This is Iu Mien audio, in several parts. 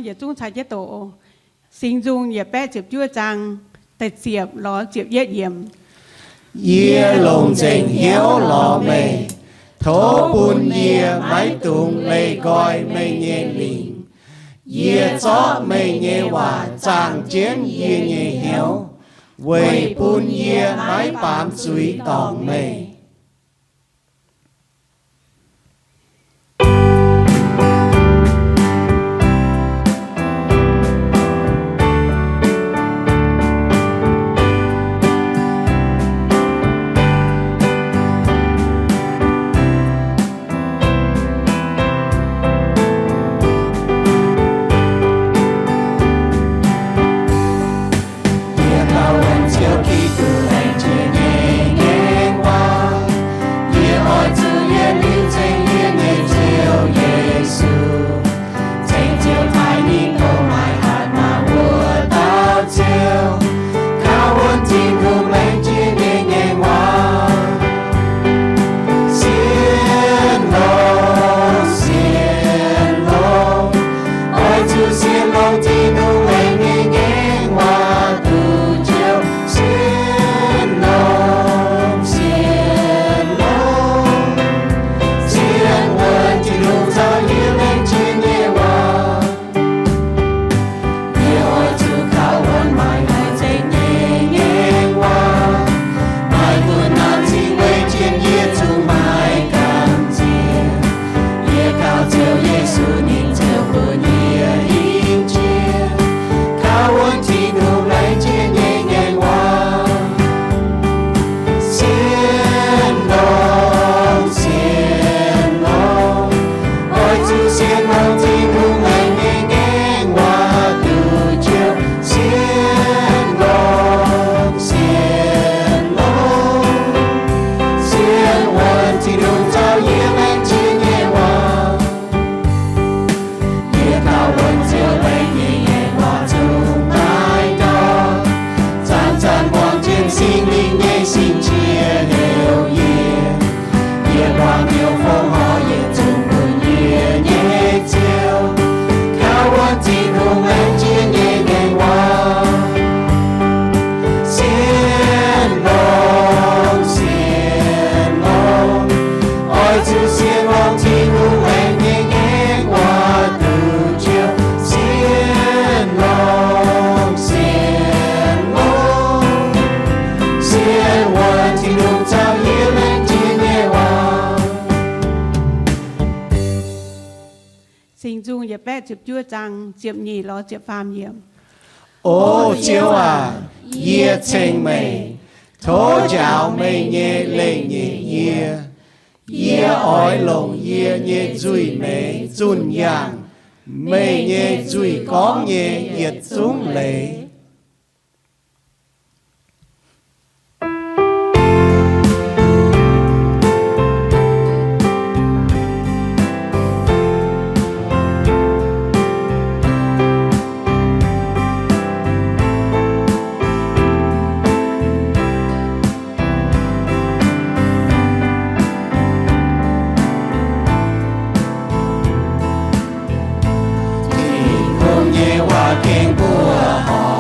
Yietc zungv caux jienv doqc Singx Nzung yietc baeqv ziepc juov zaang da'ziepc lorz ziepc yietv yiemc. Yie longc nzengc hnyouv lorz meih, tov bun yie maiv dungx leih nqoi meih nyei lingc. Yie zorqv meih nyei waac zaangh jienv yie nyei hnyouv, weic bun yie maiv baamz zuiz dorngc meih. Yie gauh wuonv Ziouv Giduc laengz jiex nyei ngaengc waac. Yie oix zuqc yietc liuz ceng yie nyei Ziouv Yesu. Ceng Ziouv taaih ninh dongh maaih hatc maaz wuov dauh Ziouv, gauh wuonv Tin-Hungh laengz jiex nyei ngaengc waac. Sienx longx, sienx longx, oix zuqc sienx longx Tin-Hungh laengz nyei ngaengc waac duqv Ziouv. Sienx longx, sienx longx, sienx wuonv Tin-Hungh caux yie laengz jiex nyei waac. Yie oix zuqc gauh wuonv maaih haic nzengc nyei ngaengc waac, maaih duqv naaiv cing weic jienv yie zungv maiv gamh nziex. Yie gauh Ziouv Yesu ninh ziouc bun yie hingh jiex, gauh wuonv Tin-Hungh laengz jiex nyei ngaengc waac. Sienx longx, sienx longx, oix zuqc sienx longx Tin-Hungh laengz nyei ngaengc waac duqv Ziouv. Sienx longx, sienx longx, sienx wuonv Tin-Hungh caux yie laengz jiex nyei waac. Yie gauh wuonv Ziouv laengz nyei ngaengc waac zungv maiv dorngc. Zanc-zanc muangx jienv Singx Lingh nyei sing-qiex heuc yie. Yie buangh hnyouv fongc horc yietc zungv bun yie nyei Ziouv, gauh wuonv Tin-Hungh laengz jiex nyei ngaengc waac. Sienx longx, sienx longx, oix zuqc sienx longx Tin-Hungh laengz nyei ngaengc waac duqv Ziouv. Sienx longx, sienx longx, sienx wuonv Tin-Hungh caux yie laengz jiex nyei waac. Singx Nzung yietc baeqv ziepc juov zaang ziepc nyeic lorz ziepc faam yiemc. O Ziouv aac, yie ceng meih, tov njaaux meih nyei leiz-nyeic yie. Yie oix longc yie nyei nzuih meix zunh yangh meih nyei nzuih gorngv nyei yietc zungv leiz. Tin-Hungh nyei waac gengh buoqc horc.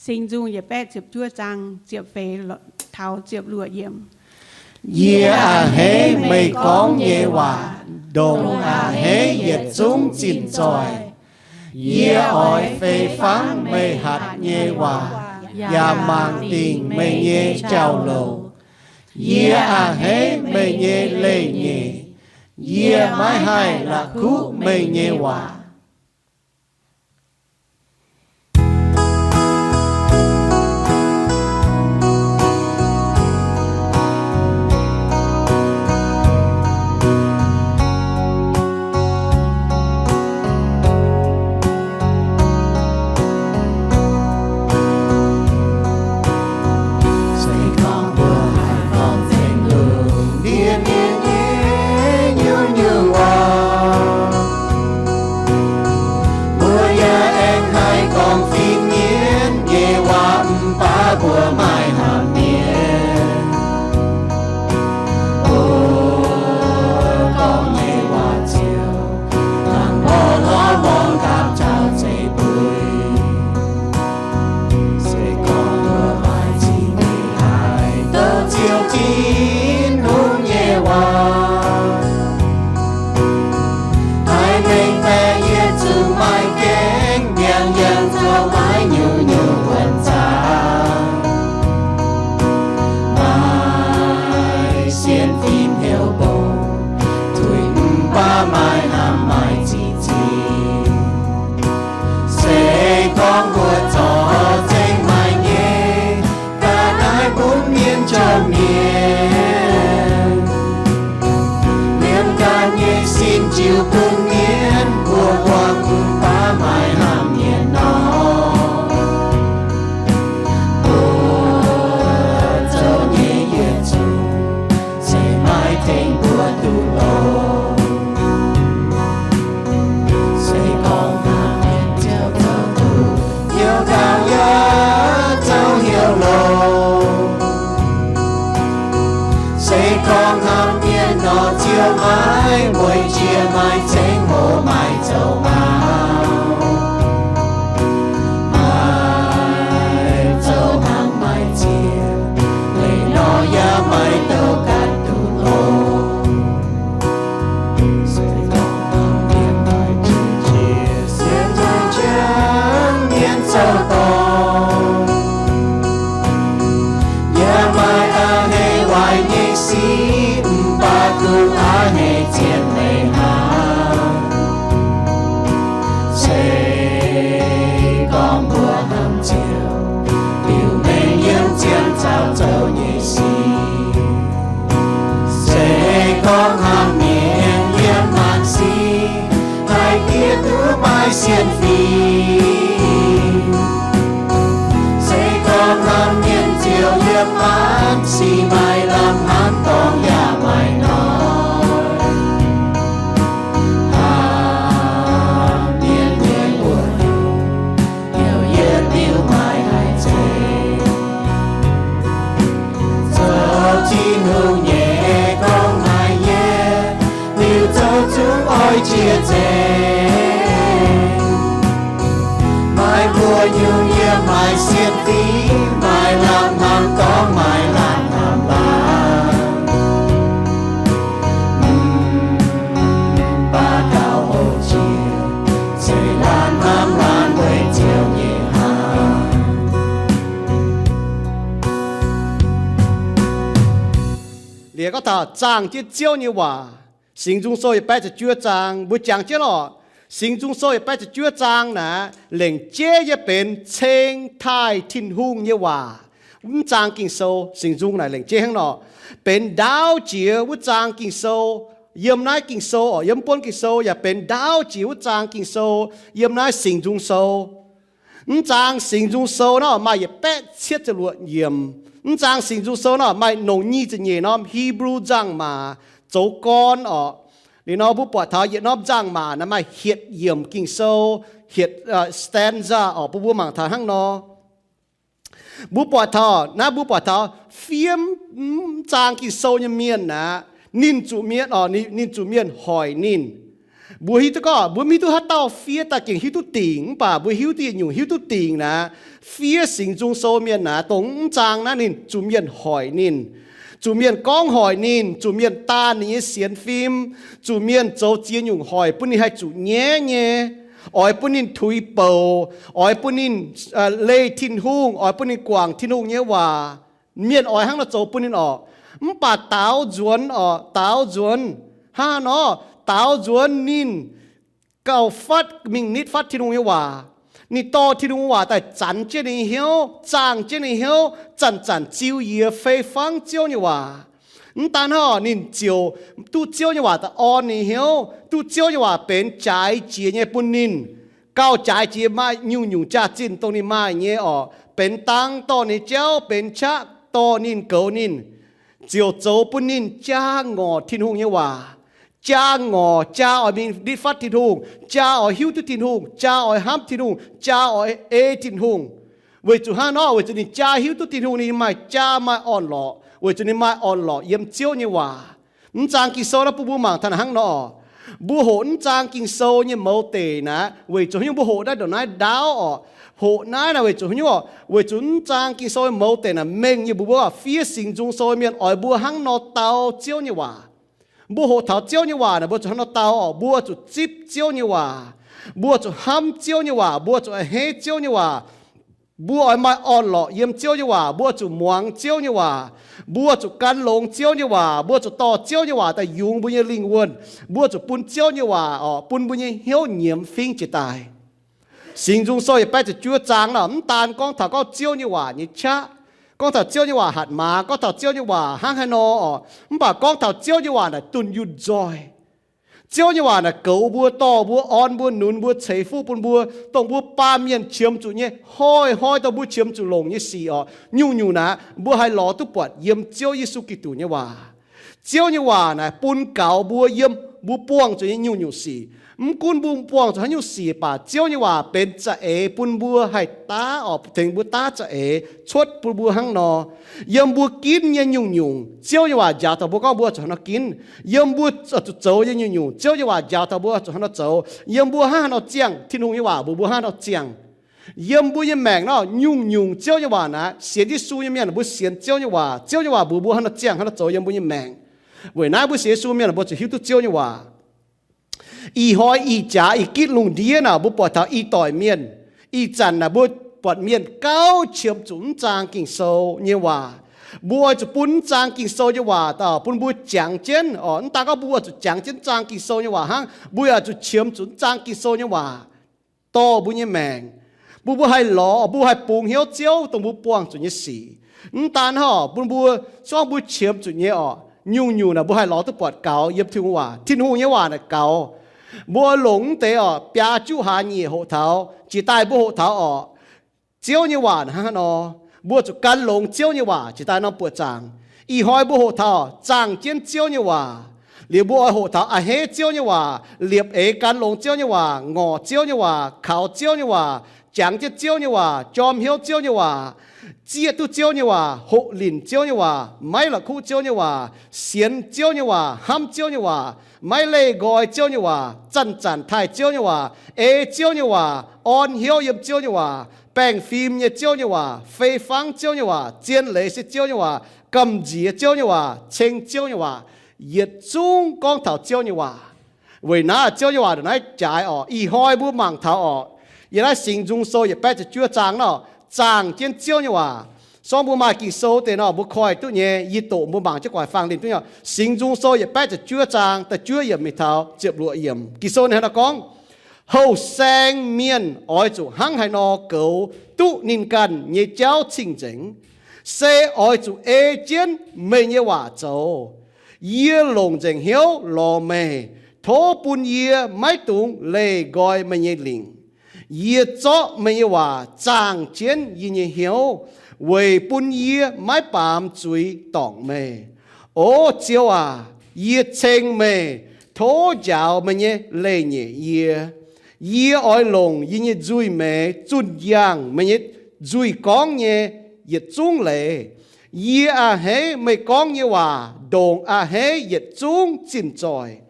Singx Nzung yietc baeqv ziepc juov zaang ziepc feix taux ziepc luoqc yiemc. Yie a'hneiv meih gorngv nyei waac ndongc a'hneiv yietc zungv zinh zoih. Yie oix fei fangv meih hatc nyei waac yaac mangc dingc meih nyei jauv-louc. Yie a'hneiv meih nyei leiz-nyeic. Yie maiv haih la'kuqv meih nyei waac. Se gorngv mbuo haih gorngv tengx lungh ndiev mienh nyei nyungc-nyungc waac, mbuo yaac aengx haih gorngv fim mienv nyei waac, mv baac mbuo maiv hnamv mienh. O, gorngv nyei waac ziouc dangh mborqv lorz mborqv gapv taux zeiv-buic. Se gorngv mbuo maiv zingh nyei haih douc Ziouv Tin-Hungh nyei waac, haih mengh baeqc yietc zungv maiv gaengh ndiangx-yangh zoux maiv nyungc-nyungc wuonh zaangc, maaih sienx fim hnyouv mbong, tuix mv baac maiv hnamv maiv zingh zingh. Se gorngv mbuo zorc zengc maaih nyei ga'naaiv bun mienh jomc mienh, liemh ganh nyei sin jiu bun mienh mbuo muangx, mv baac maiv hnamv mienh nor, mbuo zoux nyei yietc zungv se maiv tengx mbuo duqv longx. Se gorngv hnamv mienh ziouc zoux duqv hnyouv ndaauv yaac zoux hnyouv longx. Se gorngv hnamv mienh nor, ziouc maiv mueiz jiex, maiv ceng hoc, maiv zoux auv, maiv zoux hnangv maiv ziex leih nor, yaac maiv douc ganh duqv longx. Se gorngv hnamv mienh maaih qiex jiez, sienx taux jienv mienh zoux dorngc, yaac maaih a'hneiv waaic nyei sic, mv baac kungx a'hneiv zien leiz hnangv. Se gorngv mbuo hnamv Ziouv, liuz mengh yiem ziangh zaux zoux nyei sic. Se gorngv hnamv mienh yiem maanc sic, haih diev duqv maaih sienx fim. Se gorngv hnamv mienh ziouc yiem maanc sic, maaih lamh hnamv dorngx yaac maaih noic. Hnamv mienh nyei wuonh, heuc yietc liuz maiv haih zeiz. Zoux Tin-Hungh nyei gorngv maaih yietc liuz zoux zungv oix jiex nzengc. Maaih mbuo nyungc yiem maaih sienx fim, maaih lamh hnamv dorngx, maaih lamh hnamv laanh. Mv baac gauh houc jiex, se laanh hnamv laanh weic Ziouv nyei hnyouv. Liuz gorngv taux zaangh jienv Ziouv nyei waac, Singx Nzung Sou yietc baeqv ziepc juov zaang, mbuo jangx jienv lorqc. Singx Nzung Sou yietc baeqv ziepc juov zaang naaic, lengc jeiv nyei benx ceng taaih Tin-Hungh nyei waac. Mv zaang Ging-Sou, Singx Nzung naaic lengc jeiv hnangv nor, benx ndaauv jiex wuov zaang Ging-Sou. Yiem naaiv Ging-Sou orqc, yiem mv buonv Ging-Sou yaac benx ndaauv jiex wuov zaang Ging-Sou, yiem naaiv Singx Nzung Sou. Mv zaang Singx Nzung Sou nor maaih yietc baeqv cietv ziepc luoqc yiemc. Mv zaang Singx Nzung Sou nor maaih longc nyic ziepc nyeic norm Hebrew nzangc-maac zoux gorn orqc. Liuz nor mbuo buatc taux yietc norm nzangc-maac naaiv maaih hietc yiemc Ging-Sou, hietc stanza orqc, bun mbuo mangc taux hnangv nor. Mbuo buatc taux naaiv, mbuo buatc taux fiev mv zaang Ging-Sou nyei mienh aqv, ninh zuqc mienh orqc, ninh zuqc mienh hoic ninh. Mbuo hiuv duqv gorngv mbuo mv hiuv duqv haaix dauh fiev daaih gengh hiuv duqv dingc, mv baac mbuo hiuv duqv yietc nyungc hiuv duqv dingc naaic, fiev Singx Nzung Sou mienh naaic, dongh mv zaang naaiv ninh zuqc mienh hoic ninh, zuqc mienh gorngv hoic ninh, zuqc mienh daanh ninh nyei sienx fim, zuqc mienh zoux ziex nyungc hoic bun ninh haih zuqc nyaiv nyei, oix bun ninh tuix bouc, oix bun ninh leih Tin-Hungh, oix bun ninh guangc Tin-Hungh nyei waac. Mienh oix hnangv nor zoux bun ninh orqc. Mv baac daaux nzuonx orqc, daaux nzuonx, hnangv nor, daaux nzuonx ninh gauh fatv mingh nitv fatv Tin-Hungh nyei waac. Ninh dorh Tin-Hungh waac daaih zanc jienv ninh hnyouv, zaangh jienv ninh hnyouv, zanc-zanc ziux yie fei fangv Ziouv nyei waac. Mv daan hnangv, ninh ziouc duqv Ziouv nyei waac daaih orn ninh hnyouv, duqv Ziouv nyei waac benx jaaix jiex nyei bun ninh. Gauh jaaix jiex maaih nyungc-nyungc jaax-zinh dongh ninh maaih nyei orqc, benx dang dorh ninh jauv, benx qaqv dorh ninh goux ninh, ziouc zoux bun ninh jaa ngorc Tin-Hungh nyei waac. Jaa ngorc, jaa oix mingh nitv fatv Tin-Hungh, jaa oix hiuv duqv Tin-Hungh, jaa oix hnamv Tin-Hungh, jaa oix ei Tin-Hungh. Weic zuqc hnangv nor, weic zuqc ninh jaa hiuv duqv Tin-Hungh, ninh maaih jaa maaih orn-lorqc, weic zuqc ninh maaih orn-lorqc yiem Ziouv nyei waac. Mv zaang Ging-Sou naaiv bun mbuo mangc taux hnangv nor. Mbuo hoqc mv zaang Ging-Sou nyei mouz deic naaiv weic zuqc haaix nyungc? Mbuo hoqc naaiv ndongc naaiv ndaauv orqc. Hoqc naaiv naaic weic zuqc haaix nyungc orqc? Weic zuqc mv zaang Ging-Sou mouz deic naaic mengh nyei mbuox mbuo fiev Singx Nzung Sou mienh oix mbuo hnangv nor dau Ziouv nyei waac. Mbuo hoqc taux Ziouv nyei waac naaic, mbuo zuqc hnangv nor dau orqc? Mbuo zuqc zipv Ziouv nyei waac. Mbuo zuqc hnamv Ziouv nyei waac. Mbuo zuqc a'hneiv Ziouv nyei waac. Mbuo oix maaih orn-lorqc yiem Ziouv nyei waac. Mbuo zuqc muangx Ziouv nyei waac. Mbuo zuqc gan longx Ziouv nyei waac. Mbuo zuqc dorh Ziouv nyei waac daaih yungz mbuo nyei lingh wuonh. Mbuo zuqc bun Ziouv nyei waac orqc, bun mbuo nyei hnyouv nyiemz fingv jiez daaih. Singx Nzung Sou yietc baeqv ziepc juov zaang naaic, mv daan gorngv taux gorngv Ziouv nyei waac nyei qaqv, gorngv taux Ziouv nyei waac hatc maaz, gorngv taux Ziouv nyei waac hnangv haaix nor orqc, mv baac gorngv taux Ziouv nyei waac naaic dunh yunh nzoih. Ziouv nyei waac naaic goux mbuo, dorh mbuo, orn mbuo, nunz mbuo, ceix fuqv bun mbuo, dongh mbuo baamh mienh qiemx zuqc nyei, hnoi-hnoi dongh mbuo qiemx zuqc longc nyei sic orqc, nyungc-nyungc naaic mbuo haih lorz duqv buatc yiem Ziouv Yesu Giduc nyei waac. Ziouv nyei waac naaic bun gaux mbuo yiem mbuo buangh zuqc nyei nyungc-nyungc sic. Mv gunv mbuo buangh zuqc haaix nyungc sic baac Ziouv nyei waac benx za'eix bun mbuo haih daav orqc, tengx mbuo daav za'eix, cuotv bun mbuo hnangv nor. Yiem mbuo ginv nyei nyungc-nyungc, Ziouv nyei waac njaaux taux mbuo gorngv mbuo zuqc hnangv nor ginv. Yiem mbuo zuqc zoux nyei nyungc-nyungc, Ziouv nyei waac njaaux taux mbuo zuqc hnangv nor zoux. Yiem mbuo hnangv haaix nor ziangh, Tin-Hungh nyei waac mbuox mbuo hnangv haaix nor ziangh. Yiem mbuo nyei maengc nor, nyungc-nyungc Ziouv nyei waac naaic, sienx Yesu nyei mienh mbuo sienx Ziouv nyei waac, Ziouv nyei waac mbuox mbuo hnangv nor ziangh, hnangv nor zoux yiem mbuo nyei maengc. Weic naaiv mbuo sienx Yesu mienh mbuo zuqc hiuv duqv Ziouv nyei waac. Ih hnoi ih jaax ih gitv lungh ndiev naaic, mbuo buatc taux ih doic mienh, ih zanc naaic mbuo buatc mienh gauh qiemx zuqc mv zaang Ging-Sou nyei waac. Mbuo oix zuqc bun mv zaang Ging-Sou nyei waac daaih bun mbuo jangx jienv orqc. Mv daan gorngv mbuo oix zuqc jangx jienv mv zaang Ging-Sou nyei waac hnangv, mbuo yaac zuqc qiemx zuqc mv zaang Ging-Sou nyei waac dorh mbuo nyei maengc, bun mbuo haih lorz, mbuo haih bungx hnyouv Ziouv dongh mbuo buangh zuqc nyei sic. Mv daan hnangv, bun mbuo, se gorngv mbuo qiemx zuqc nyei orqc, nyungc-nyungc naaic mbuo haih lorz duqv buatc gaux yiem Tin-Hungh waac. Tin-Hungh nyei waac naaic gaux. Mbuo longc mv deix orqc, biaa juqv hlaax nyeic hoqc taux, jiex daaih mbuo hoqc taux orqc, Ziouv nyei waac hnangv haaix nor. Mbuo zuqc gan longx Ziouv nyei waac jiex daaih norm buoqc zaangc. Ih hnoi mbuo hoqc taux zaangh jienv Ziouv nyei waac. Liuz mbuo oix hoqc taux a'hneiv Ziouv nyei waac, liepc eix gan longx Ziouv nyei waac, ngorc Ziouv nyei waac, kaux Ziouv nyei waac, jangx jienv Ziouv nyei waac, jorm hnyouv Ziouv nyei waac, zieqv duqv Ziouv nyei waac, hoqc linc Ziouv nyei waac, maiv la'kuqv Ziouv nyei waac, sienx Ziouv nyei waac, hnamv Ziouv nyei waac, maiv leih nqoi Ziouv nyei waac, zanc-zanc taaih Ziouv nyei waac, ei Ziouv nyei waac, orn hnyouv yiem Ziouv nyei waac, baengh fim nyei Ziouv nyei waac, fei fangv Ziouv nyei waac, zien leiz se Ziouv nyei waac, gamh nziex Ziouv nyei waac, ceng Ziouv nyei waac, yietc zungv gorngv taux Ziouv nyei waac. Weic naaiv Ziouv nyei waac ndongc naaiv jaaix orqc, ih hnoi mbuo mangc taux orqc, yiem naaiv Singx Nzung Sou yietc baeqv ziepc juov zaang nor, zaangh jienv Ziouv nyei waac. Se gorngv mbuo maaih Ging-Sou deix nor, mbuo koi duqv nyei. Yie doqc mbuo mangc jienv gu'nguaaic faang linh duqv nyei. Singx Nzung Sou yietc baeqv ziepc juov zaang da'juov yiemc mingh taux ziepc luoqc yiemc. Ging-Sou ninh hnangv naaiv gorngv, houh saeng mienh oix zuqc hnangv haaix nor goux duqv ninh ganh nyei jauv cing-nzengc, se oix zuqc ei jienv meih nyei waac zoux. Yie longc nzengc hnyouv lorz meih, tov bun yie maiv dungx leih nqoi meih nyei lingc. Yie zorqv meih nyei waac zaangh jienv yie nyei hnyouv, weic bun yie maiv baamz zuiz dorngc meih. O Ziouv aac, yie ceng meih, tov njaaux meih nyei leiz-nyeic yie. Yie oix longc yie nyei nzuih meix zunh yangh meih nyei nzuih gorngv nyei yietc zungv leiz. Yie a'hneiv meih gorngv nyei waac ndongc a'hneiv yietc zungv zinh zoih.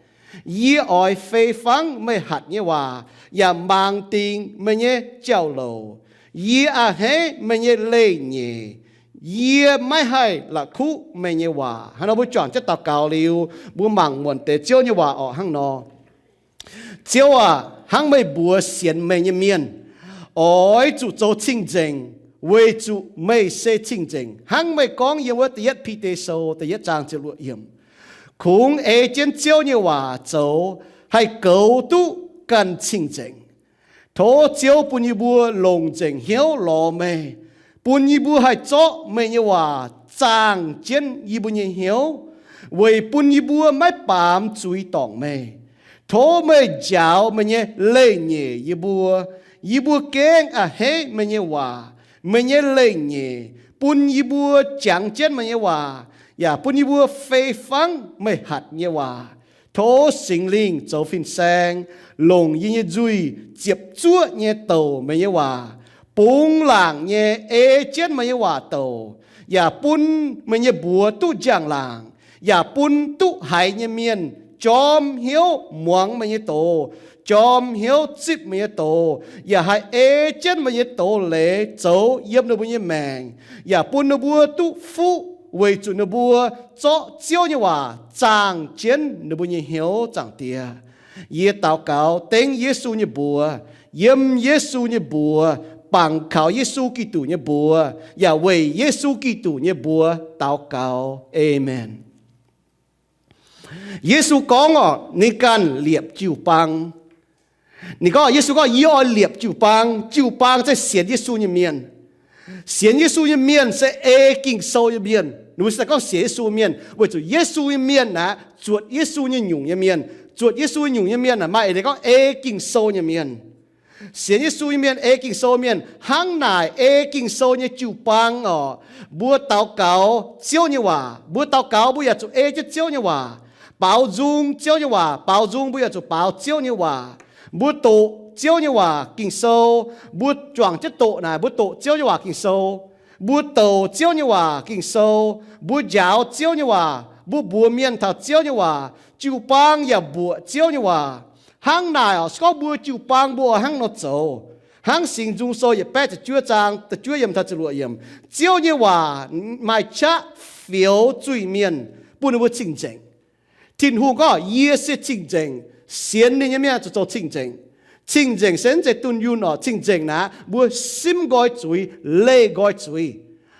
Yie oix fei fangv meih hatc nyei waac yaac mangc dingc meih nyei jauv-louc. Yie a'hneiv meih nyei leiz-nyeic. Yie maiv haih la'kuqv meih nyei waac. Hnangv nor mbuo juangc jienv daux gaux liuz, mbuo mangc muonc deix Ziouv nyei waac orqc hnangv nor. Ziouv aac, hnangv meih mbuox sienx meih nyei mienh, oix zuqc zoux cing-nzengc, weic zuqc meih se cing-nzengc. Hnangv meih gorngv yiem wuov da'yietv Bide Sou da'yietv zaang ziepc luoqc yiemc, kungx ei jienv Ziouv nyei waac zoux, haih goux duqv ganh cing-nzengc. Tov Ziouv bun yie mbuo longc nzengc hnyouv lorz meih, bun yie mbuo haih zorqv meih nyei waac zaangh jienv yie mbuo nyei hnyouv, weic bun yie mbuo maiv baamz zuiz dorngc meih. Tov meih njaaux meih nyei leiz-nyeic yie mbuo. Yie mbuo gengh a'hneiv meih nyei waac, meih nyei leiz-nyeic, bun yie mbuo jangx jienv meih nyei waac, yaac bun yie mbuo fei fangv meih hatc nyei waac. Tov Singx Lingh zoux fin-saeng, longc yie nyei nzuih ziepc zuoqv nyei douc meih nyei waac, bungx laangc nyei ei jienv meih nyei waac douc, yaac bun meih nyei mbuox duqv njang-laangc, yaac bun duqv haiz nyei mienh jorm hnyouv muangx meih nyei doz, jorm hnyouv zipv meih nyei doz, yaac haih ei jienv meih nyei doz-leiz zoux yiem ninh mbuo nyei maengc, yaac bun ninh mbuo duqv fuqv weic zuqc ninh mbuo zorqv Ziouv nyei waac zaangh jienv ninh mbuo nyei hnyouv, Zaangc Diex. Yie daux gaux dengv Yesu nyei mbuox, yiem Yesu nyei mbuox, bangc kaux Yesu Giduc nyei mbuox, yaac weic Yesu Giduc nyei mbuox daux gaux. Aamen. Yesu gorngv orqc, ninh ganh liepc jiu-baang. Ninh gorngv, Yesu gorngv, Yie oix liepc jiu-baang. Jiu-baang se sienx Yesu nyei mienh. Sienx Yesu nyei mienh se ei Ging-Sou nyei mienh. Ninh mbuo se gorngv sienx Yesu mienh weic zuqc Yesu nyei mienh aqv, zuotc Yesu nyei nyungc nyei mienh. Zuotc Yesu nyungc nyei mienh aeqv, maaih eix leiz gorngv ei Ging-Sou nyei mienh. Sienx Yesu nyei mienh, ei Ging-Sou mienh, hnangv naaic ei Ging-Sou nyei jiu-baang orqc. Mbuo daux gaux Ziouv nyei waac, mbuo daux gaux mbuo yaac zuqc ei jienv Ziouv nyei waac. Baaux nzung Ziouv nyei waac, baaux nzung mbuo yaac zuqc baaux Ziouv nyei waac. Mbuo doqc Ziouv nyei waac, Ging-Sou, mbuo juangc jienv doqc naaic, mbuo doqc Ziouv nyei waac, Ging-Sou. Mbuo douc Ziouv nyei waac, Ging-Sou. Mbuo njaaux Ziouv nyei waac, mbuo mbuox mienh taux Ziouv nyei waac, jiu-baang yaac mbuoqc Ziouv nyei waac. Hnangv naaic orqc, se gorngv mbuo jiu-baang mbuo oix hnangv nor zoux, hnangv Singx Nzung Sou yietc baeqv ziepc juov zaang da'juov yiemc taux ziepc luoqc yiemc, Ziouv nyei waac maaih qaqv fioux zuiz-mienh, bun ninh mbuo cing-nzengc. Tin-Hungh gorngv, Yie se cing-nzengc. Sienx ninh nyei mienh zuqc zoux cing-nzengc. Cing-nzengc se mv zeiz dunh yunh orqc. Cing-nzengc naaic mbuo simv nqoi zuiz, leih nqoi zuiz.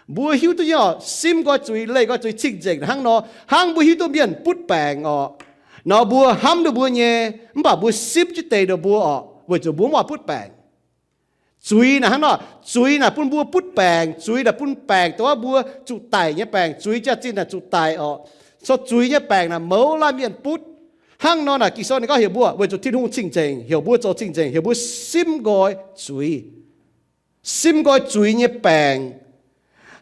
Mbuo hiuv duqv nyei orqc, simv nqoi zuiz, leih nqoi zuiz, cing-nzengc hnangv nor. Hnangv mbuo hiuv duqv mienh butv baengc orqc, nor mbuo hnamv ninh mbuo nyei, mv baac mbuo simv jienv deix ninh mbuo orqc, weic zuqc mbuo mv oix butv baengc. Zuiz naaic hnangv nor, zuiz naaic bun mbuo butv baengc. Zuiz naaic bun baengc dongh wuov mbuo zuqc daic nyei baengc. Zuiz jaax-zinh naaic zuqc daic orqc. So zuiz nyei baengc naaic mouz laanh mienh butv. Hnangv nor naaic Ging-Sou ninh gorngv heuc mbuo weic zuqc Tin-Hungh cing-nzengc, heuc mbuo zoux cing-nzengc, heuc mbuo simv nqoi zuiz, simv nqoi zuiz nyei baengc.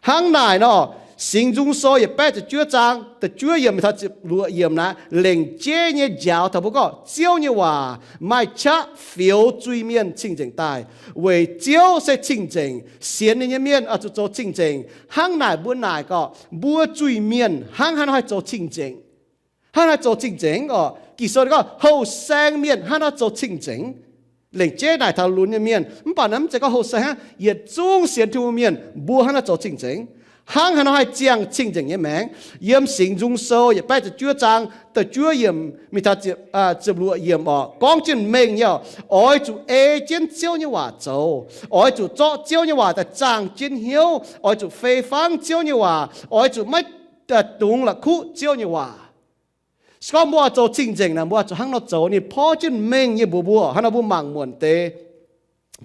Hnangv naaic nor, Singx Nzung Sou yietc baeqv ziepc juov zaang da'juov yiemc taux ziepc luoqc yiemc naaic lengc jeiv nyei njaaux taux mbuo gorngv Ziouv nyei waac maaih qaqv fioux zuiz-mienh cing-nzengc daaih, weic Ziouv se cing-nzengc. Sienx ninh nyei mienh oix zuqc zoux cing-nzengc. Hnangv naaic mbuo naaic gorqv mbuo zuiz-mienh hnangv haaix nor haih zoux cing-nzengc? Hnangv haaix zoux cing-nzengc orqc? Ging-Sou gorngv houh saeng mienh hnangv haaix nor zoux cing-nzengc? Lengc jeiv naaic taux lunx nyei mienh, mv baac naaiv mv zeiz gorngv houh saeng hnangv, yietc zungv sienx Tin-Hungh mienh mbuo hnangv haaix nor zoux cing-nzengc. Hnangv haaix nor haih ziangh cing-nzengc nyei maengc? Yiem Singx Nzung Sou yietc baeqv ziepc juov zaang da'juov yiemc mingh taux ziepc, ziepc luoqc yiemc orqc, gorngv jienv mengh nyei orqc, oix zuqc ei jienv Ziouv nyei waac zoux, oix zuqc zorqv Ziouv nyei waac daaih zaangh jienv hnyouv, oix zuqc fei fangv Ziouv nyei waac, oix zuqc maiv dungx la'kuqv Ziouv nyei waac. Se gorngv mbuo oix zoux cing-nzengc naaic, mbuo oix zuqc hnangv nor zoux. Ninh porv jienv mengh nyei mbuox mbuo, hnangv nor mbuo mangc muonc deix.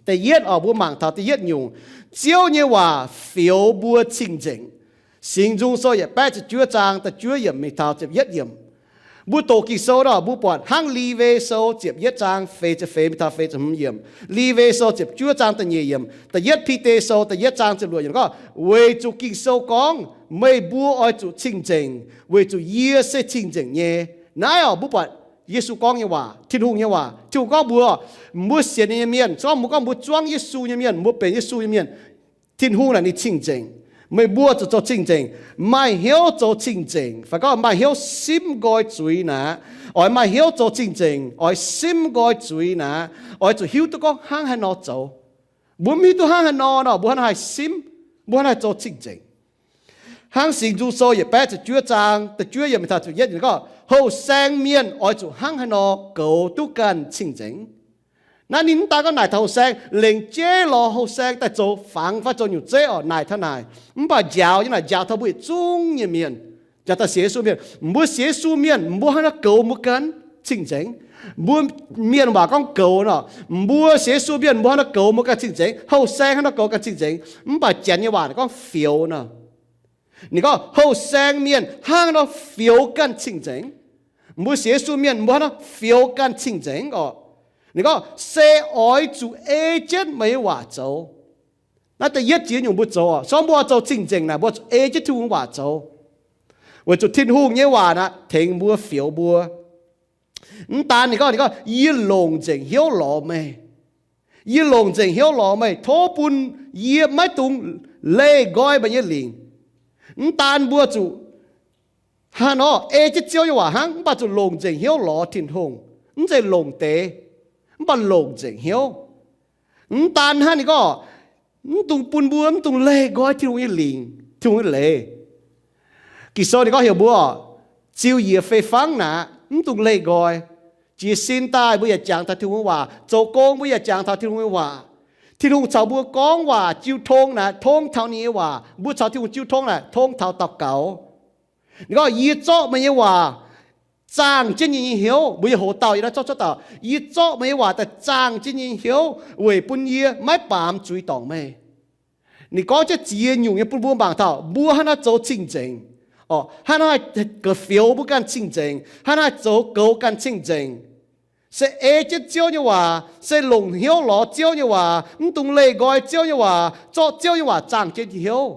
Da'yietv orqc, mbuo mangc taux da'yietv nyungc, Ziouv nyei waac fioux mbuo cing-nzengc. Singx Nzung Sou yietc baeqv ziepc juov zaang da'juov yiemc mingh taux ziepc yietv yiemc. Mbuo doqc Ging-Sou nor, mbuo buatc hnangv Liwe Sou ziepc yietv zaang feix ziepc feix mingh taux feix ziepc hmz yiemc, Liwe Sou ziepc juov zaang da'nyeic yiemc, da'yietv Bide Sou da'yietv zaang ziepc luoqc yiemc gorngv, weic zuqc Ging-Sou gorngv, meih mbuo oix zuqc cing-nzengc, weic zuqc yie se cing-nzengc nyei. Naaiv orqc, mbuo buatc Yesu gorngv nyei waac, Tin-Hungh nyei waac. Tin-Hungh gorngv mbuo, mbuo sienx ninh nyei mienh, se gorngv mbuo gorngv mbuo zuangv Yesu nyei mienh, mbuo benx Yesu nyei mienh, Tin-Hungh naaic ninh cing-nzengc. Meih mbuo zuqc zoux cing-nzengc. Maaih hnyouv zoux cing-nzengc, fai gorngv maaih hnyouv simv nqoi zuiz naaic, oix maaih hnyouv zoux cing-nzengc, oix simv nqoi zuiz naaic, oix zuqc hiuv duqv gorngv hnangv haaix nor zoux. Mbuo mv hiuv duqv hnangv haaix nor nor, mbuo hnangv haaix simv, mbuo hnangv haaix zoux cing-nzengc. Hnangv Singx Nzung Sou yietc baeqv ziepc juov zaang da'juov yiemc taux ziepc yietv yiemc gorngv, houh saeng mienh oix zuqc hnangv haaix nor goux duqv ganh cing-nzengc. Naaiv ninh mv daan gorngv naaic taux houh saeng, lengc jeiv lorz houh saeng daaih zoux fangx fai zoux nyungc zeiv oc, naaic taux naaic. Mv baac njaaux nyei naaic njaaux taux mbuo yietc zungv nyei mienh, njaaux daaih sienx Yesu mienh. Mbuo sienx Yesu mienh, mbuo hnangv haaix nor goux mbuo ganh cing-nzengc? Mbuo mienh waac gorngv goux nor, mbuo sienx Yesu mienh mbuo hnangv haaix nor goux mbuo ganh cing-nzengc? Houh saeng hnangv haaix nor goux ganh cing-nzengc? Mv baac Janx nyei waac gorngv fioux nor. Ninh gorngv houh saeng mienh hnangv haaix nor fioux ganh cing-nzengc? Mbuo sienx Yesu mienh mbuo hnangv haaix nor fioux ganh cing-nzengc oc? Ninh gorngv se oix zuqc ei jienv meih nyei waac zoux. Naaiv da'yietv jiex nyungc mbuo zoux oc. Sorng mbuo oix zoux cing-nzengc naaic, mbuo zuqc ei jienv Tin-Hungh waac zoux, weic zuqc Tin-Hungh nyei waac naaic tengx mbuo, fioux mbuo. Mv daan ninh gorngv, ninh gorngv, yie longc nzengc hnyouv lorz meih. Yie longc nzengc hnyouv lorz meih, tov bun yie maiv dungx leih nqoi meih nyei lingc. Mv daan mbuo zuqc hnangv nor ei jienv Ziouv nyei waac hnangv, mv baac zuqc longc nzengc hnyouv lorz Tin-Hungh. Mv zeiz longc deix, mv baac longc nzengc hnyouv. Mv daan hnangv, ninh gorngv, mv dungx bun mbuo mv dungx leih nqoi Tin-Hungh nyei lingc, Tin-Hungh nyei leiz. Ging-Sou ninh gorngv heuc mbuo ziux njiec fei fangv naaic, mv dungx leih nqoi. Jiez sin daaih mbuo yaac jangx taux Tin-Hungh waac, zoux gong mbuo yaac jangx taux Tin-Hungh nyei waac. Tin-Hungh caux mbuo gorngv waac jiu tong naaic, tong taux ninh nyei waac. Mbuo caux Tin-Hungh jiu tong naaic, tong taux daux gaux. Ninh gorngv, yie zorqv meih nyei waac zaangh jienv yie nyei hnyouv. Mbuo nyei hoc-dauh yie naaiv zorqv cuotv daaih, yie zorqv meih nyei waac daaih zaangh jienv yie nyei hnyouv weic bun yie maiv baamz zuiz dorngc meih. Ninh gorngv jienv ziex nyungc nyei bun mbuo mangc taux mbuo hnangv naaiv zoux cing-nzengc, hnangv naaiv ga'fioux mbuo ganh cing-nzengc, hnangv naaiv zoux goux ganh cing-nzengc. Se ei jienv Ziouv nyei waac, se longc hnyouv lorz Ziouv nyei waac, mv dungx leih nqoi Ziouv nyei waac, zorqv Ziouv nyei waac zaangh jienv hnyouv.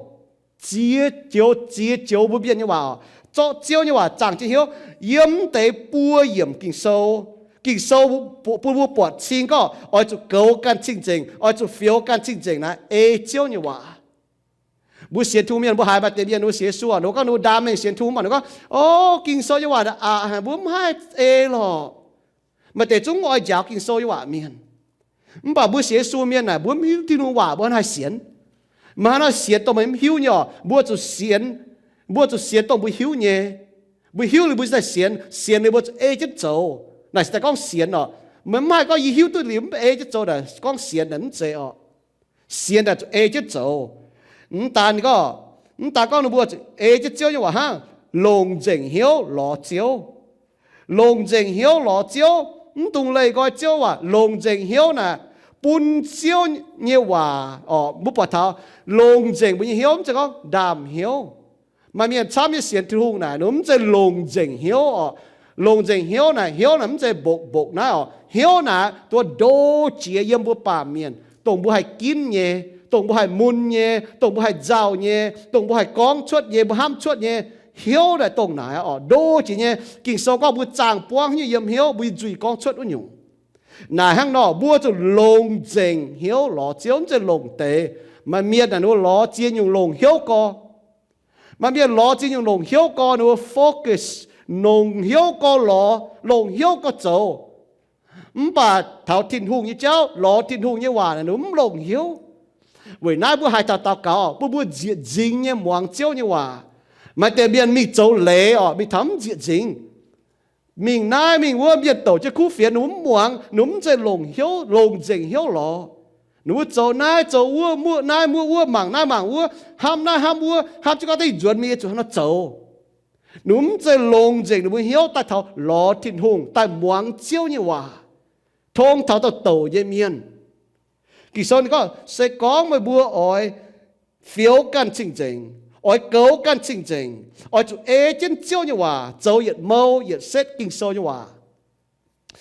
Ziex joux, ziex joux mbuo mienh nyei waac, zorqv Ziouv nyei waac zaangh jienv hnyouv. Yiem mv deix buo yiemc Ging-Sou, Ging-Sou bun mbuo buatc cing gorngv oix zuqc goux ganh cing-nzengc, oix zuqc fioux ganh cing-nzengc naaiv ei Ziouv nyei waac. Mbuo sienx Tin-Hungh mienh mbuo haiz maaih deix mienh ninh mbuo sienx Yesu, ninh mbuo gorngv ninh mbuo ndaam mengh sienx Tin-Hungh mv baac ninh gorngv, o, Ging-Sou nyei waac aqc haic, mbuo mv haih ei lorqc. Maaih deix zungv oix njaaux Ging-Sou nyei waac mienh. Mv baac mbuo sienx Yesu mienh naaic, mbuo mv hiuv Tin-Hungh waac mbuo hnangv haaix sienx. Meih hnangv haaix sienx dongh meih mv hiuv nyei oc. Mbuo zuqc sienx, mbuo zuqc sienx dongh mbuo hiuv nyei. Mbuo hiuv liuz mbuo daaih sienx, sienx liuz mbuo zuqc ei jienv zoux. Naaic se daaih gorngv sienx oc. Meih mv haih gorngv yie hiuv duqv liuz mv ei jienv zoux naaic gorngv sienx naaic mv zeiz oc. Sienx naaic zuqc ei jienv zoux. Mv daan gorngv, mv daan gorngv ninh mbuo zuqc ei jienv Ziouv nyei waac hnangv, longc nzengc hnyouv lorz Ziouv. Longc nzengc hnyouv lorz Ziouv, mv dungx leih nqoi Ziouv waac, longc nzengc hnyouv naaic bun Ziouv nyei waac oc. Mbuo buatc taux longc nzengc mbuo nyei hnyouv, mv zeiz gorngv ndaamv hnyouv. Maaih mienh camv nyei sienx Tin-Hungh naaic, ninh mv zeiz longc nzengc hnyouv oc. Longc nzengc hnyouv naaic, hnyouv naaic mv zeiz mbokc mbokc naaiv oc. Hnyouv naaic duqv ndo jiex yiem mbuo baamh mienh, dongh mbuo haih ginv nyei, dongh mbuo haih mun nyei, dongh mbuo haih nzauh nyei, dongh mbuo haih gorngv cuotv nyei, mbuo hnamv cuotv nyei. Hnyouv naaic dongh naaic oc, ndo jiex nyei. Ging-Sou gorngv mbuo zaangh buangv nyei yiem hnyouv, mbuo nyei nzuih gorngv cuotv wuov nyungc. Naaic hnangv nor, mbuo zuqc longc nzengc hnyouv lorz Ziouv, mv zeiz longc deix. Maaih mienh naaic ninh mbuo lorz ziex nyungc longc hnyouv gorx. Maaih mienh lorz ziex nyungc longc hnyouv gorx, ninh mbuo focus, longc hnyouv gorx lorz, longc hnyouv gorx zoux. Mv baac taux Tin-Hungh nyei jauv, lorz Tin-Hungh nyei waac naaic ninh mbuo mv longc hnyouv. Weic naaiv mbuo haih taux daux gaux bun mbuo nzieqc nzingx nyei muangx Ziouv nyei waac. Maaih deix mienh mingh zoux leiz oc, mingh taux mv nzieqc nzingx. Mingh naaiv mingh wuov, mienh douc jienv kuv fienx, ninh mbuo mv muangx, ninh mbuo mv zeiz longc hnyouv, longc nzengc hnyouv lorz. Ninh mbuo zoux naaiv zoux wuov, muoqv naaiv muoqv wuov, mangc naaiv mangc wuov, hnamv naaiv hnamv wuov, hnamv jienv gorngv daaih nzuonx mingh zuqc hnangv nor zoux. Ninh mbuo mv zeiz longc nzengc ninh mbuo hnyouv daaih taux lorz Tin-Hungh, daaih muangx Ziouv nyei waac, tong taux douc douc nyei mienh. Ging-Sou ninh gorngv, se gorngv meih mbuo oix fioux ganh cing-nzengc, oix goux ganh cing-nzengc, oix zuqc ei jienv Ziouv nyei waac, zoux yietc mou yietc setv Ging-Sou nyei waac.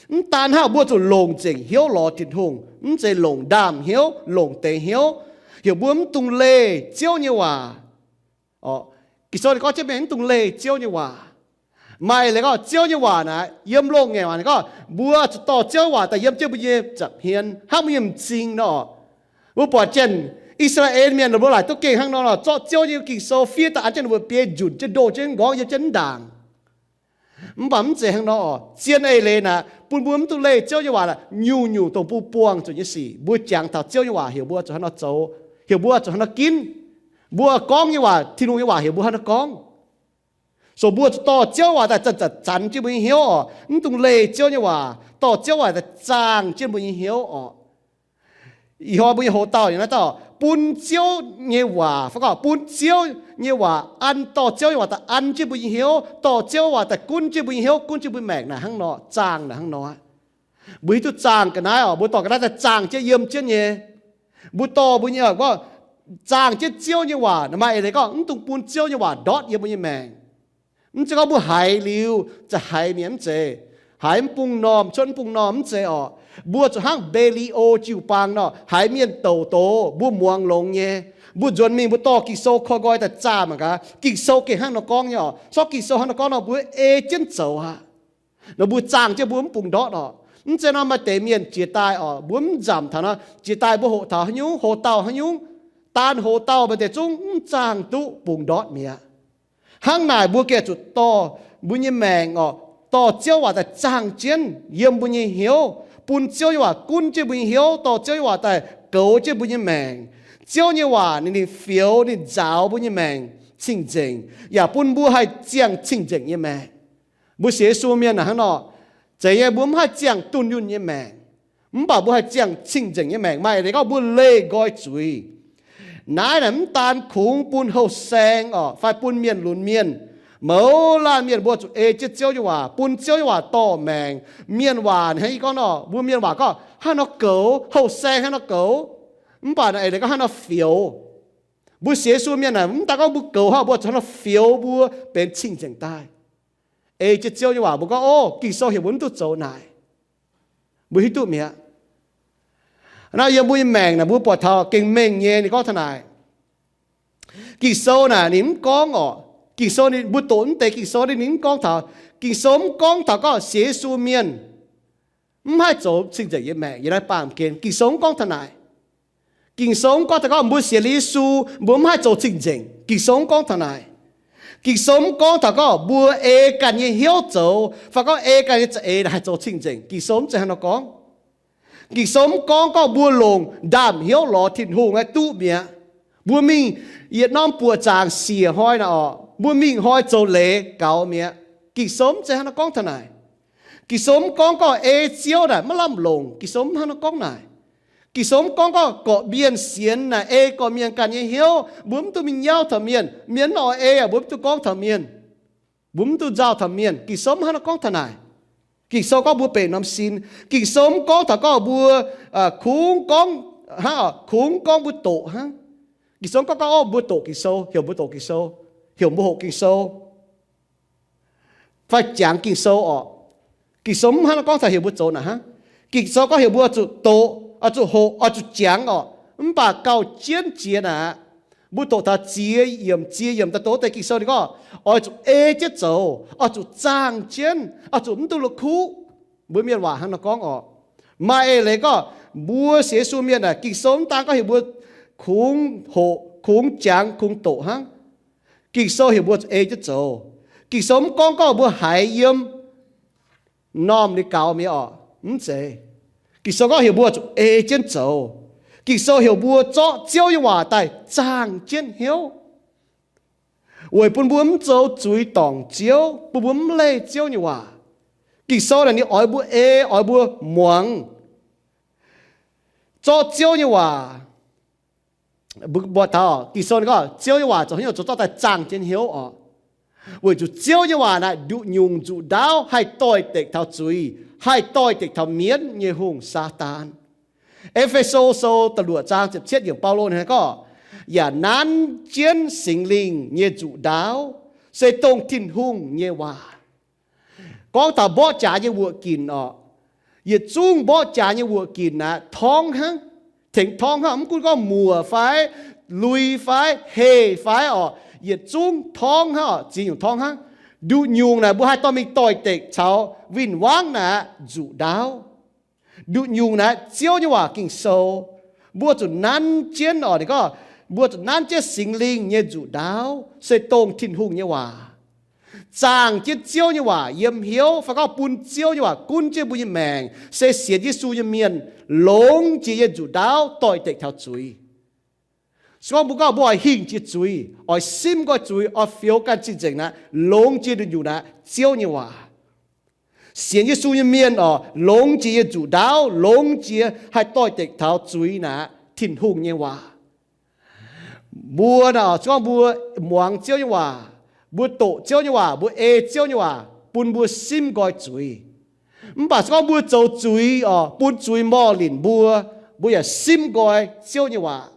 Mv daan hnangv, mbuo zuqc longc nzengc hnyouv lorz Tin-Hungh, mv zeiz longc ndaamv hnyouv, longc deix hnyouv, heuc mbuo mv dungx leih Ziouv nyei waac. Ging-Sou ninh gorngv jienv mienh mv dungx leih Ziouv nyei waac. Maaih leiz gorngv Ziouv nyei waac naaic, yiem loz-ngaengc waac ninh gorngv, mbuo zuqc dorh Ziouv nyei waac daaih yiem jienv mbuo nyei nza'hmien, hnangv mbuo nyei m'zing nor. Mbuo buatc jienv I^saa^laa^en Mienh ninh mbuo laaic duqv gengh hnangv nor nor, zorqv Ziouv nyei Ging-Sou fiev daaih an jienv ninh mbuo biei, njunc jienv, ndoh jienv, nqorngv yiem jienv ndaangc. Mv baac mv zeiz hnangv nor oc. Zien eix leiz naaic bun mbuo mv dungx leih Ziouv nyei waac nyungc-nyungc dongh mbuo buangh zuqc nyei sic. Mbuo jangx taux Ziouv nyei waac heuc mbuo zuqc hnangv nor zoux, heuc mbuo zuqc hnangv nor ginv. Mbuo gorngv nyei waac, Tin-Hungh nyei waac heuc mbuo hnangv nor gorngv. So mbuo zuqc dorh Ziouv waac daaih zanc-zanc zanx jienv mbuo nyei hnyouv oc. Mv dungx leih Ziouv nyei waac, dorh Ziouv waac daaih zaangh jienv mbuo nyei hnyouv oc. Ih hnoi mbuo nyei hoc-dauh naaiv dauh bun Ziouv nyei waac, fai gorngv bun Ziouv nyei waac an, dorh Ziouv nyei waac daaih an jienv mbuo nyei hnyouv, dorh Ziouv waac daaih gunv jienv mbuo nyei hnyouv, gunv jienv mbuo maengc naaic hnangv nor, zaangh naaic hnangv nor. Mbuo hiuv duqv zaangh ga'naaiv oc, mbuo dorh ga'naaiv daaih zaangh jienv yiem jienv nyei. Mbuo dorh mbuo nyei, zaangh jienv Ziouv nyei waac, maaih eix leiz gorngv mv dungx bun Ziouv nyei waac ndortv yiem mbuo nyei maengc. Mv zeiz gorngv mbuo haiz liuz za'haiz mi'aqv, mv zeiz. Haiz mv bung normh cuotv mv bung normh, mv zeiz oc. Mbuo zuqc hnangv Mbe^li^o jiu-baang nor, haiz mienh douc doz, mbuo muangx longx nyei. Mbuo nzuonx mingh mbuo dorh Ging-Sou koi nqoi daaih zaah mangc gaax, Ging-Sou gengh hnangv nor gorngv nyei oc. Sortv Ging-Sou hnangv nor gorngv nor, mbuo ei jienv zoux aqv. Nor mbuo zaangh jienv mbuo mv bungx ndortv oc. Mv zeiz nor maaih deix mienh jiex daaih oc, mbuo mv nzamc taux nor, jiex daaih mbuo hoqc taux haaix nyungc, hoc-dauh haaix nyungc, daan hoc-dauh maaih deix zungv mv zaangh duqv bungx ndortv mi'aqv. Hnangv naaic mbuo gengh zuqc dorh mbuo nyei maengc oc, dorh Ziouv waac daaih zaangh jienv yiem mbuo nyei hnyouv, bun Ziouv nyei waac gunv jienv mbuo nyei hnyouv, dorh Ziouv nyei waac daaih goux jienv mbuo nyei maengc. Ziouv nyei waac ninh, ninh fioux, ninh nzaaux mbuo nyei maengc cing-nzengc, yaac bun mbuo haih ziangh cing-nzengc nyei maengc. Mbuo sienx Yesu mienh naaic hnangv nor, zeiz nyei mbuo mv haih ziangh dunh yunh nyei maengc, mv baac mbuo haih ziangh cing-nzengc nyei maengc. Maaih eix leiz gorngv mbuo leih nqoi zuiz. Naaiv naaic mv daan kungx bun houh saeng oc, fai bun mienh lunx mienh, mouz laanh mienh mbuo zuqc ei jienv Ziouv nyei waac, bun Ziouv nyei waac dorh maengc. Mienh waac hnangv yie gorngv nor, mbuo mienh waac gorngv hnangv nor goux, houh saeng hnangv nor goux, mv baac naaiv eix leiz gorngv hnangv nor fioux. Mbuo sienx Yesu mienh naaic mv daan gorngv mbuo goux hnangv, mbuo zuqc hnangv nor fioux mbuo benx cing-nzengc daaih. Ei jienv Ziouv nyei waac mbuo gorngv, o, Ging-Sou heuc mbuo mv duqv zoux naaic. Mbuo hiuv duqv mi'aqv. Naaiv yiem mbuo nyei maengc naaic mbuo buatc taux gengh mengh nyei ninh gorngv taux naaic. Ging-Sou naaic ninh mv gorngv oc. Ging-Sou ninh, mbuo doqc mv deix Ging-Sou ninh mv gorngv taux, Ging-Sou mv gorngv taux gorngv sienx Yesu mienh mv haih zoux cing-nzengc nyei maengc yiem naaiv baamh gen. Ging-Sou mv gorngv taux naaic. Ging-Sou mv gorngv taux gorngv mbuo sienx Yesu mbuo mv haih zoux cing-nzengc. Ging-Sou mv gorngv taux naaic. Ging-Sou mv gorngv taux gorngv mbuo ei ganh nyei hnyouv zoux, fai gorngv ei ganh nyei za'eix haih zoux cing-nzengc. Ging-Sou mv zeiz hnangv nor gorngv. Ging-Sou mv gorngv gorngv mbuo longc ndaamv-hnyouv lorz Tin-Hungh aeqv, duqv mi'aqv. Mbuo mingh yietc norm buoqc zaangc siec hnoi naaic oc, mbuo mingh hnoi zoux leiz gaux mi'aqv. Ging-Sou mv zeiz hnangv nor gorngv taux naaic. Ging-Sou mv gorngv gorngv ei Ziouv naaic maiv lamh longc. Ging-Sou mv hnangv nor gorngv naaic. Ging-Sou mv gorngv gorngv gorqv-mienh sienx naaic ei gorqv-mienh ganh nyei hnyouv, mbuo mv duqv mingh nyauv taux mienh. Mienh mv oix ei aqv, mbuo mv duqv gorngv taux mienh. Mbuo mv duqv nzauh taux mienh. Ging-Sou mv hnangv nor gorngv taux naaic. Ging-Sou gorngv mbuo benx norm sin. Ging-Sou mv gorngv taux gorngv mbuo kungx gorngv hnangv, kungx gorngv mbuo doqc hnangv. Ging-Sou mv gorngv gorngv, o, mbuo doqc Ging-Sou, heuc mbuo doqc Ging-Sou, heuc mbuo hoqc Ging-Sou, fai jangx Ging-Sou orqc. Ging-Sou mv hnangv nor gorngv taux heuc mbuo zoux naaic hnangv. Ging-Sou gorngv heuc mbuo zuqc doqc, oix zuqc hoqc, oix zuqc jangx orqc. Mv baac gauh jienv jiex naaic aqv, mbuo doqc taux ziex yiemc, ziex yiemc daaih doqc deix Ging-Sou ninh gorngv, oix zuqc ei jienv zoux, oix zuqc zaangh jienv, oix zuqc mv duqv la'kuqv. Mbuo mienh waac hnangv nor gorngv orqc. Maaih eix leiz gorngv mbuo sienx Yesu mienh naaic, Ging-Sou mv daan gorngv heuc mbuo kungx hoqc, kungx jangx, kungx doqc hnangv. Ging-Sou heuc mbuo zuqc ei jienv zoux. Ging-Sou mv gorngv gorngv mbuo haiz yiem normh liuz gaux mi'aqv orqc. Mv zeiz. Ging-Sou gorngv heuc mbuo zuqc ei jienv zoux. Ging-Sou heuc mbuo zorqv Ziouv nyei waac daaih zaangh jienv hnyouv, weic bun mbuo mv zoux zuiz dorngc Ziouv, bun mbuo mv leih Ziouv nyei waac. Ging-Sou naaic ninh oix mbuo ei, oix mbuo muangx, zorqv Ziouv nyei waac. Mbuo mbuox taux Ging-Sou ninh gorngv Ziouv nyei waac zoux haaix nyungc zoux zorqv daaih zaangh jienv hnyouv orqc. Weic zuqc Ziouv nyei waac naaic nduqc nyungc nzuqc ndaauv, haih doix-dekc taux zuiz, haih doix-dekc taux mienv nyei hungh, Saadaan. E^fe^so Sou da'luoqc zaang ziepc cietv yiemc, Baulo ninh gorngv, yaac nanv jienv Singx Lingh nyei nzuqc ndaauv, se dongh Tin-Hungh nyei waac. Gorngv taux mborqv jaax nyei wuoqc ginc orqc. Yietc zungv mborqv jaax nyei wuoqc ginc aqv, torngv hnangv. Tengx torngv hnangv, mv gunv gorngv muoc fai, lui fai, heh fai orqc, yietc zungv torngv hnangv orqc, ziex nyungc torngv hnangv. Nduqc nyungc naaic mbuo haih dorh mingh doix-dekc caux win-wangv naaic aqv, nzuqc ndaauv. Nduqc nyungc naaic Ziouv nyei waac Ging-Sou, Mbuo zuqc nanv jienv oc, ninh gorngv, mbuo zuqc nanv jienv Singx Lingh nyei nzuqc ndaauv se dongh Tin-Hungh nyei waac. Zaangh jienv Ziouv nyei waac yiem hnyouv, fai gorngv bun Ziouv nyei waac gunv jienv mbuo nyei maengc, se sienx Yesu nyei mienh longx jiex nyei nzuqc ndaauv doix-dekc taux zuiz. Se gorngv mbuo gorngv mbuo oix hingh jiex zuiz, oix simv nqoi zuiz, oix fioux ganh cing-nzengc naaic, longx jiex nduqc nyungc naaic Ziouv nyei waac. Sienx Yesu nyei mienh oc, longx jiex nyei nzuqc ndaauv, longx jiex haih doix-dekc taux zuiz naaic Tin-Hungh nyei waac. Mbuo naaic oc, se gorngv mbuo muangx Ziouv nyei waac, mbuo doqc Ziouv nyei waac, mbuo ei Ziouv nyei waac, bun mbuo simv nqoi zuiz. Mv baac se gorngv mbuo zoux zuiz oc, bun zuiz morh linc mbuo, mbuo yaac simv nqoi Ziouv nyei waac.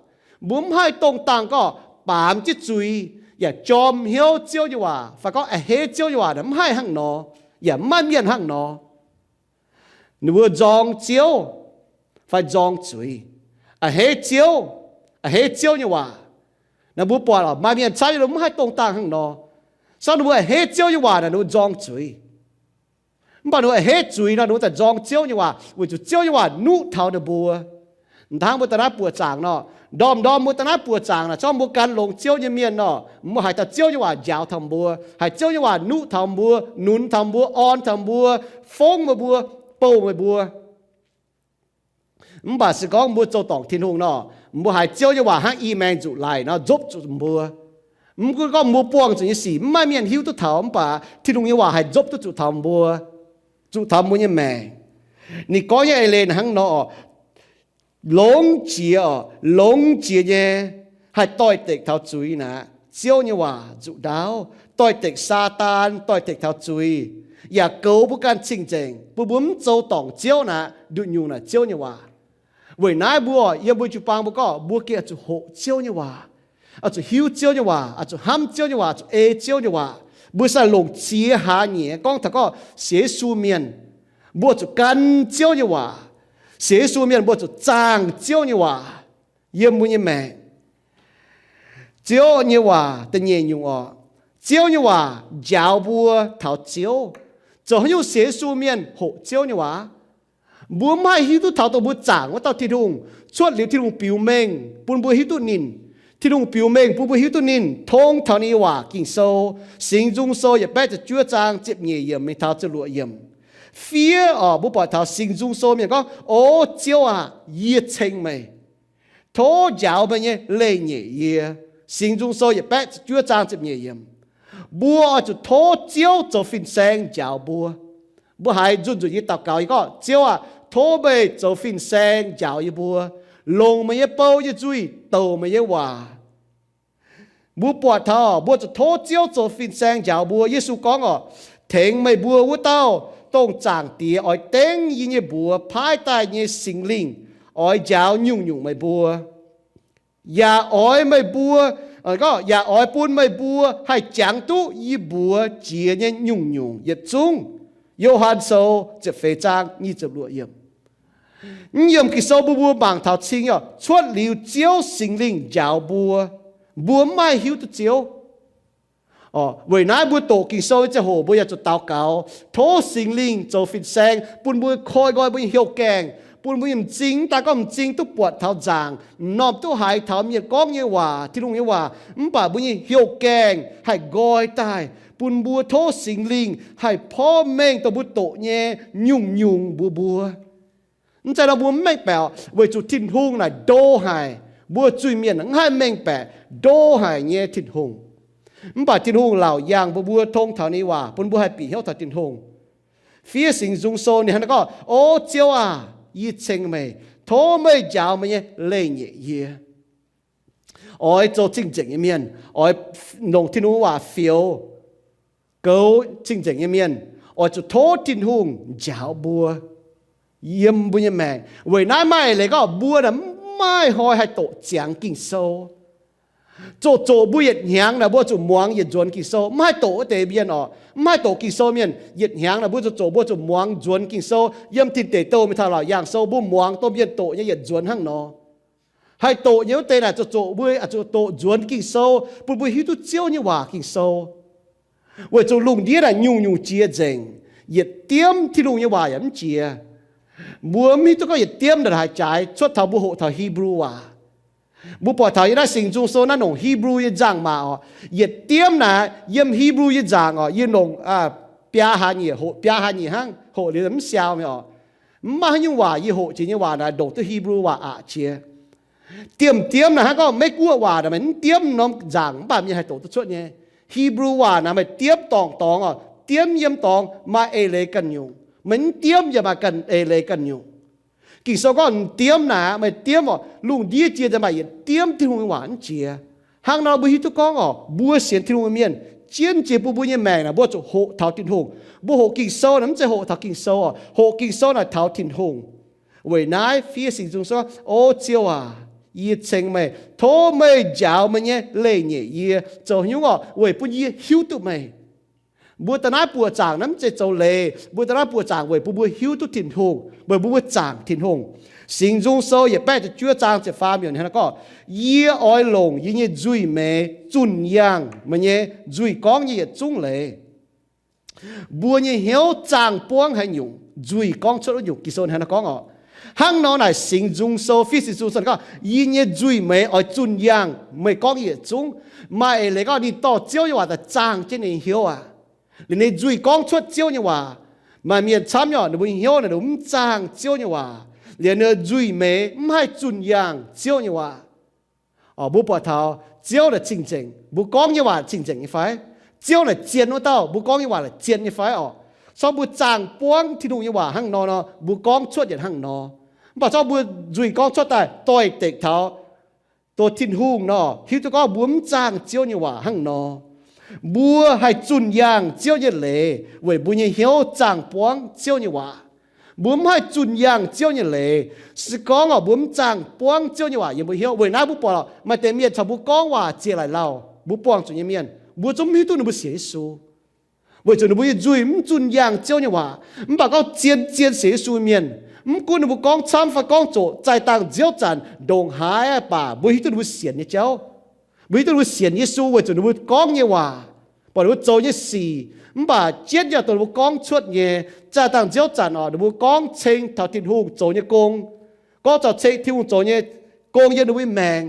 Mbuo mv haih dongh dangh gorngv baamz jienv zuiz, yaac jorm hnyouv Ziouv nyei waac, fai gorngv a'hneiv Ziouv nyei waac naaic, mv haih hnangv nor, yaac mv maaih mienh hnangv nor. Ninh mbuo nzorng Ziouv fai nzorng zuiz, a'hneiv Ziouv, a'hneiv Ziouv nyei waac. Naaiv mbuo buatc oc, maaih mienh camv nyei, ninh mbuo mv haih dongh dangh hnangv nor. Se gorngv ninh mbuo a'hneiv Ziouv nyei waac naaic, ninh mbuo nzorng zuiz. Mv baac ninh mbuo a'hneiv zuiz nor, ninh mbuo daaih nzorng Ziouv nyei waac, weic zuqc Ziouv nyei waac nuqv taux ninh mbuo. Hnangv mbuo daaih naaiv buoqc zaangc nor, ndorm-ndorm mbuo daaih naih buoqc zaangc naaic, se gorngv mbuo gan longx Ziouv nyei mienh nor, mbuo haiz dauh Ziouv nyei waac njaaux taux mbuo, haiz Ziouv nyei waac nuqv taux mbuo, nunz taux mbuo, orn taux mbuo, fongv meih mbuo, bouh meih mbuo. Mv baac se gorngv mbuo zoux dorngc Tin-Hungh nor, mbuo haiz Ziouv nyei waac hnangv i maengx nzuqc laic nor nzopv zuqc mbuo. Mv gunv gorngv mbuo buangh zuqc nyei sic mv maaih mienh hiuv duqv taux, mv baac Tin-Hungh nyei waac haih nzopv duqv zuqc taux mbuo, zuqc taux mbuo nyei maengc. Ninh gorngv nyei eix leiz hnangv nor oc, longx jiex oc, longx jiex nyei, haih doix-dekc taux zuiz naaic, Ziouv nyei waac nzuqc ndaauv, doix-dekc Saadaan, doix-dekc taux zuiz, yaac goux mbuo ganh cing-nzengc, bun mbuo mv zoux dorngc Ziouv naaic, nduqc nyungc naaic Ziouv nyei waac. Weic naaiv mbuo oc, yiem mbuo jiu-baang mbuo gorngv mbuo gengh oix zuqc hoqc Ziouv nyei waac, oix zuqc hiuv Ziouv nyei waac, oix zuqc hnamv Ziouv nyei waac, oix zuqc ei Ziouv nyei waac. Mbuo sai longc ziex hlaax nyieqc gorngv taux gorngv sienx Yesu mienh, mbuo zuqc gan Ziouv nyei waac. Sienx Yesu mienh mbuo zuqc zaangh Ziouv nyei waac yiem mbuo nyei maengc. Ziouv nyei waac da'nyeic nyungc oc, Ziouv nyei waac njaaux mbuo taux Ziouv. Zoux haaix nyungc sienx Yesu mienh hoqc Ziouv nyei waac? Mbuo mv haih hiuv duqv taux dongh mbuo zaangc wuov dauh Tin-Hungh, cuotv liuz Tin-Hungh biux mengh bun mbuo hiuv duqv ninh. Tin-Hungh biux mengh bun mbuo hiuv duqv ninh tong taux ninh nyei waac Ging-Sou. Singx Nzung Sou yietc baeqv ziepc juov zaang ziepc nyeic yiemc mingh taux ziepc luoqc yiemc fiev oc. Mbuo buatc taux Singx Nzung Sou mienh gorngv, O Ziouv aah! Yie ceng meih. Tov njaaux meih nyei leiz-nyeic yie. Singx Nzung Sou yietc baeqv ziepc juov zaang ziepc nyeic yiemc. Mbuo oix zuqc tov Ziouv zoux fin-saeng njaaux mbuo. Mbuo haiz nzunc nzunc nyei daux gaux yie gorngv, Ziouv aah! Tov meih zoux fin-saeng njaaux yie mbuo, longc meih nyei bou nyei nzuih douc meih nyei waac. Mbuo buatc taux mbuo zuqc tov Ziouv zoux fin-saeng njaaux mbuo. Yesu gorngv oc, Tengx meih mbuo wuov dauh dongh Zaangc Diex oix dengv yie nyei mbuox paaiv daaih nyei Singx Lingh oix njaaux nyungc-nyungc meih mbuo, yaac oix meih mbuo, yaac oix bun meih mbuo haih jangx duqv yie mbuox jiex nyei nyungc-nyungc yietc zungv. Yo^han Sou ziepc feix zaang nyic ziepc luoqc yiemc. Mv yiemc Ging-Sou mbuo mbuo mangc taux cing oc, cuotv liuz Ziouv Singx Lingh njaaux mbuo, mbuo mv maaih hiuv duqv Ziouv. Weic naaiv mbuo doqc Ging-Sou nyei ziangh hoc mbuo yaac zuqc daux gaux, tov Singx Lingh zoux fin-saeng bun mbuo koi nqoi mbuo nyei hnyouv gaengh, bun mbuo nyei m'zing, mv daaih gorngv m'zing duqv buatc taux nzaangc, m'normh duqv haiz taux mienh gorngv nyei waac, Tin-Hungh nyei waac, mv baac mbuo nyei hnyouv gaengh haih nqoi daaih, bun mbuo tov Singx Lingh haih porv mengh dongh mbuo doqc nyei nyungc-nyungc mbuox mbuo. Mv zeiz nor mbuo mv mengh baeqc, weic zuqc Tin-Hungh naaic ndo haic, mbuo zuiz-mienh mv haih mengh baeqc ndo haic nyei Tin-Hungh. Mv baac Tin-Hungh laauc yangh mbuo, mbuo tong taux ninh nyei waac bun mbuo haih bieqc hnyouv taux Tin-Hungh. Fiev Singx Nzung Sou ninh hnangv naaiv gorngv, O Ziouv aah! Yie ceng meih. Tov meih njaaux meih nyei leiz-nyeic yie. Oix zoux cing-nzengc nyei mienh, oix longc Tin-Hungh waac fioux, goux cing-nzengc nyei mienh, oix zuqc tov Tin-Hungh njaaux mbuo yiem mbuo nyei maengc. Weic naaiv maaih eix leiz gorngv mbuo naaic mv maaih hnoi haih doqc ziangx Ging-Sou. Zoqc zoqc mbuo yietc hnyangx naaic mbuo zuqc muangx yietc nzuonx Ging-Sou. Mv haih doqc wuov deix mienh oc, mv haih doqc Ging-Sou mienh yietc hnyangx naaic mbuo zoqc zoqc mbuo zuqc muangx nzuonx Ging-Sou. Yiem Tin Deic Douh mingh taux Laauc Yaangh Sou mbuo muangx dongh mienh doqc nyei yietc nzuonx hnangv nor. Haih doqc nyei wuov deix naaic zoqc zoqc mbuo zuqc doqc nzuonx Ging-Sou, bun mbuo hiuv duqv Ziouv nyei waac Ging-Sou. Weic zuqc lungh ndiev naaic nyungc-nyungc jiex nzengc, yietc diemv Tin-Hungh nyei waac yaac mv jiex. Mbuo mv hiuv duqv gorngv yietc diemv naaic haaix jaaix cuotv taux mbuo hoqc taux Hipv^lu waac. Mbuo buatc taux yiem naaiv Singx Nzung Sou naaiv nongc Hipv^lu nyei nzangc maac oc, yietc diemv naaic yiem Hipv^lu nyei nzangc oc, yie nongc biaa hlaax nyieqc, hoqc biaa hlaax nyieqc hnangv, hoqc liuz mv siaau mi'aqv oc. Mv maaih haaix nyungc waac yie hoqc jiex nyei waac naaic ndongc duqv Hipv^lu waac aqc jiex. Diemv diemv naaic hnangv gorngv Meiv-Guoqv waac naaic meih mv diemv norm nzangc mv baac mienh haih doqc duqv cuotv nyei. Hipv^lu waac naaic meih diemv dorngc dorngx oc, diemv yiem dorngx maaih eix leiz ganh nyungc. Meih mv diemv yaac maaih ganh eix leiz ganh nyungc. Ging-Sou gorngv m'diemv naaic meih diemv oc, lungh ndiev jiex daaih maaih yietc diemv Tin-Hungh nyei waac mv jiex. Hnangv nor mbuo hiuv duqv gorngv oc, mbuo sienx Tin-Hungh nyei mienh, jienv jiex bun mbuo nyei maengc naaic mbuo zuqc hoqc taux Tin-Hungh. Mbuo hoqc Ging-Sou naaic mv zeiz hoqc taux Ging-Sou oc, hoqc Ging-Sou naaic taux Tin-Hungh. Weic naaiv fiev Singx Nzung Sou, O Ziouv aac, yie ceng meih, tov meih njaaux meih nyei leiz-nyeic yie. Zoux haaix nyungc oc? Weic bun yie hiuv duqv meih. Mbuo da'naaiv buoqc zaangc naaiv mv zeiz zoux leiz. Mbuo da'naaiv buoqc zaangc weic bun mbuo hiuv duqv Tin-Hungh, weic bun mbuo zaangc Tin-Hungh. Singx Nzung Sou yietc baeqv ziepc juov zaang ziepc faam yiemc hnangv naaiv gorngv, Yie oix longc yie nyei nzuih meix zunh yangh meih nyei nzuih gorngv nyei yietc zungv leiz. Mbuo nyei hnyouv zaangh buangv haaix nyungc, nzuih gorngv cuotv wuov nyungc. Ging-Sou hnangv naaiv gorngv oc. Hnangv nor naaic Singx Nzung Sou, fiev Singx Nzung Sou gorngv, Yie nyei nzuih meix oix zunh yangh meih gorngv nyei yietc zungv. Maaih eix leiz gorngv ninh dorh Ziouv nyei waac daaih zaangh jienv ninh nyei hnyouv aqv. Liuz ninh nzuih gorngv cuotv Ziouv nyei waac. Maaih mienh camv nyei oc, ninh mbuo nyei hnyouv naaic ninh mbuo mv zaangh Ziouv nyei waac, liuz ninh nzuih meix mv haih zunh yangh Ziouv nyei waac. Mbuo buatc taux Ziouv naaic cing-nzengc, mbuo gorngv nyei waac cing-nzengc nyei fai? Ziouv naaic zien wuov dauh, mbuo gorngv nyei waac naaic zien nyei fai oc? Corc mbuo zaangh buangv Tin-Hungh nyei waac hnangv nor nor, mbuo gorngv cuotv yietc hnangv nor. Mv baac corc mbuo nzuih gorngv cuotv daaih doix-dekc taux doh Tin-Hungh nor, hiuv duqv gorngv mbuo mv zaangh Ziouv nyei waac hnangv nor. Mbuo haih zunh yangh Ziouv nyei leiz weic mbuo nyei hnyouv zaangh buangv Ziouv nyei waac. Mbuo mv haih zunh yangh Ziouv nyei leiz, se gorngv oc mbuo mv zaangh buangv Ziouv nyei waac yiem mbuo hnyouv. Weic naaiv mbuo buatc maaih deix mienh caux mbuo gorngv waac ziec laic lauh, mbuo buangh zuqc nyei mienh, mbuo zungv mv hiuv duqv ninh mbuo sienx Yesu. Weic zuqc ninh mbuo nyei nzuih mv zunh yangh Ziouv nyei waac. Mv baac gorngv zien-zien sienx Yesu mienh, mv gunv ninh mbuo gorngv camv fai gorngv zoqc, zaih dangh nziouv zanc ndongc haaix baac mbuo hiuv duqv ninh mbuo sienx nyei jauv. Mbuo hiuv duqv ninh mbuo sienx Yesu weic zuqc ninh mbuo gorngv nyei waac, buatc ninh mbuo zoux nyei sic, mv baac jienv yaac dongh ninh mbuo gorngv cuotv nyei. Zaih dangh nziouv zanc oc, ninh mbuo gorngv ceng taux Tin-Hungh zoux nyei gong, gorngv taux ceng Tin-Hungh zoux nyei gong yiem ninh mbuo nyei maengc.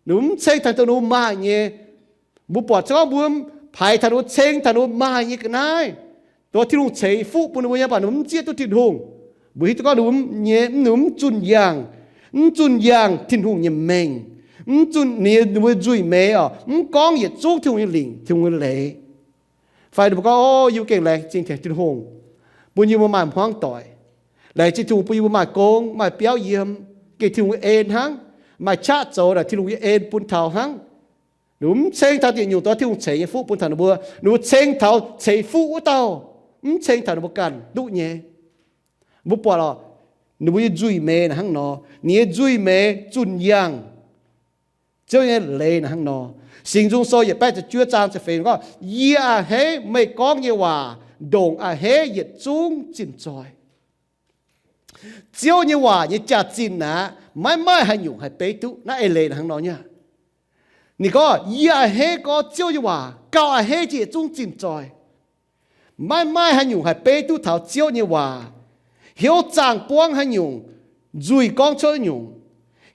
Ninh mbuo mv ceng taux dongh ninh mbuo maaih nyei. Mbuo buatc gorngv mbuo paaix taux ninh mbuo, ceng taux ninh mbuo maaih nyei ga'naaiv, dongh Tin-Hungh ceix fuqv bun ninh mbuo nyei, mv baac ninh mbuo mv zieqv duqv Tin-Hungh. Mbuo hiuv duqv gorngv ninh mbuo nyei, ninh mbuo mv zunh yangh, mv zunh yangh Tin-Hungh nyei mengh, mv zunh ninh, ninh mbuo nzuih meix oc, mv gorngv yietc zungv Tin-Hungh nyei lingc, Tin-Hungh nyei leiz. Fai ninh mbuo gorngv, O, yie mbuo gengh laengz zingh tengx Tin-Hungh bun yie mbuo maaih hmuangv doic. Laengz zingh Tin-Hungh bun yie mbuo maaih gong, maaih biauv yiem, gengh Tin-Hungh nyei en hnangv. Maaih qaqv zoux naaic Tin-Hungh nyei en bun taux hnangv. Ninh mbuo mv ceng taux diuc nyungc dongh Tin-Hungh ceix nyei fuqv bun taux ninh mbuo. Ninh mbuo ceng taux ceix fuqv wuov dauh, mv ceng taux ninh mbuo ganh duqv nyei. Mbuo buatc oc, ninh mbuo nyei nzuih meix naaic hnangv nor. Ninh nyei nzuih meix zunh yangh Ziouv nyei leiz naaic hnangv nor. Singx Nzung Sou yietc baeqv ziepc juov zaang ziepc feix gorngv, Yie a'hneiv meih gorngv nyei waac ndongc a'hneiv yietc zungv zinh zoih. Ziouv nyei waac nyei jaax-zinh aqv, maiv maaih haaix nyungc haih beiv duqv. Naaiv eix leiz naaic hnangv nor nyei. Ninh gorngv, Yie a'hneiv gorngv Ziouv nyei waac gauh a'hneiv jiex yietc zungv zinh zoih. Maiv maaih haaix nyungc haih beiv duqv taux Ziouv nyei waac. Hnyouv zaangh buangv haaix nyungc, nzuih gorngv cuotv nyungc.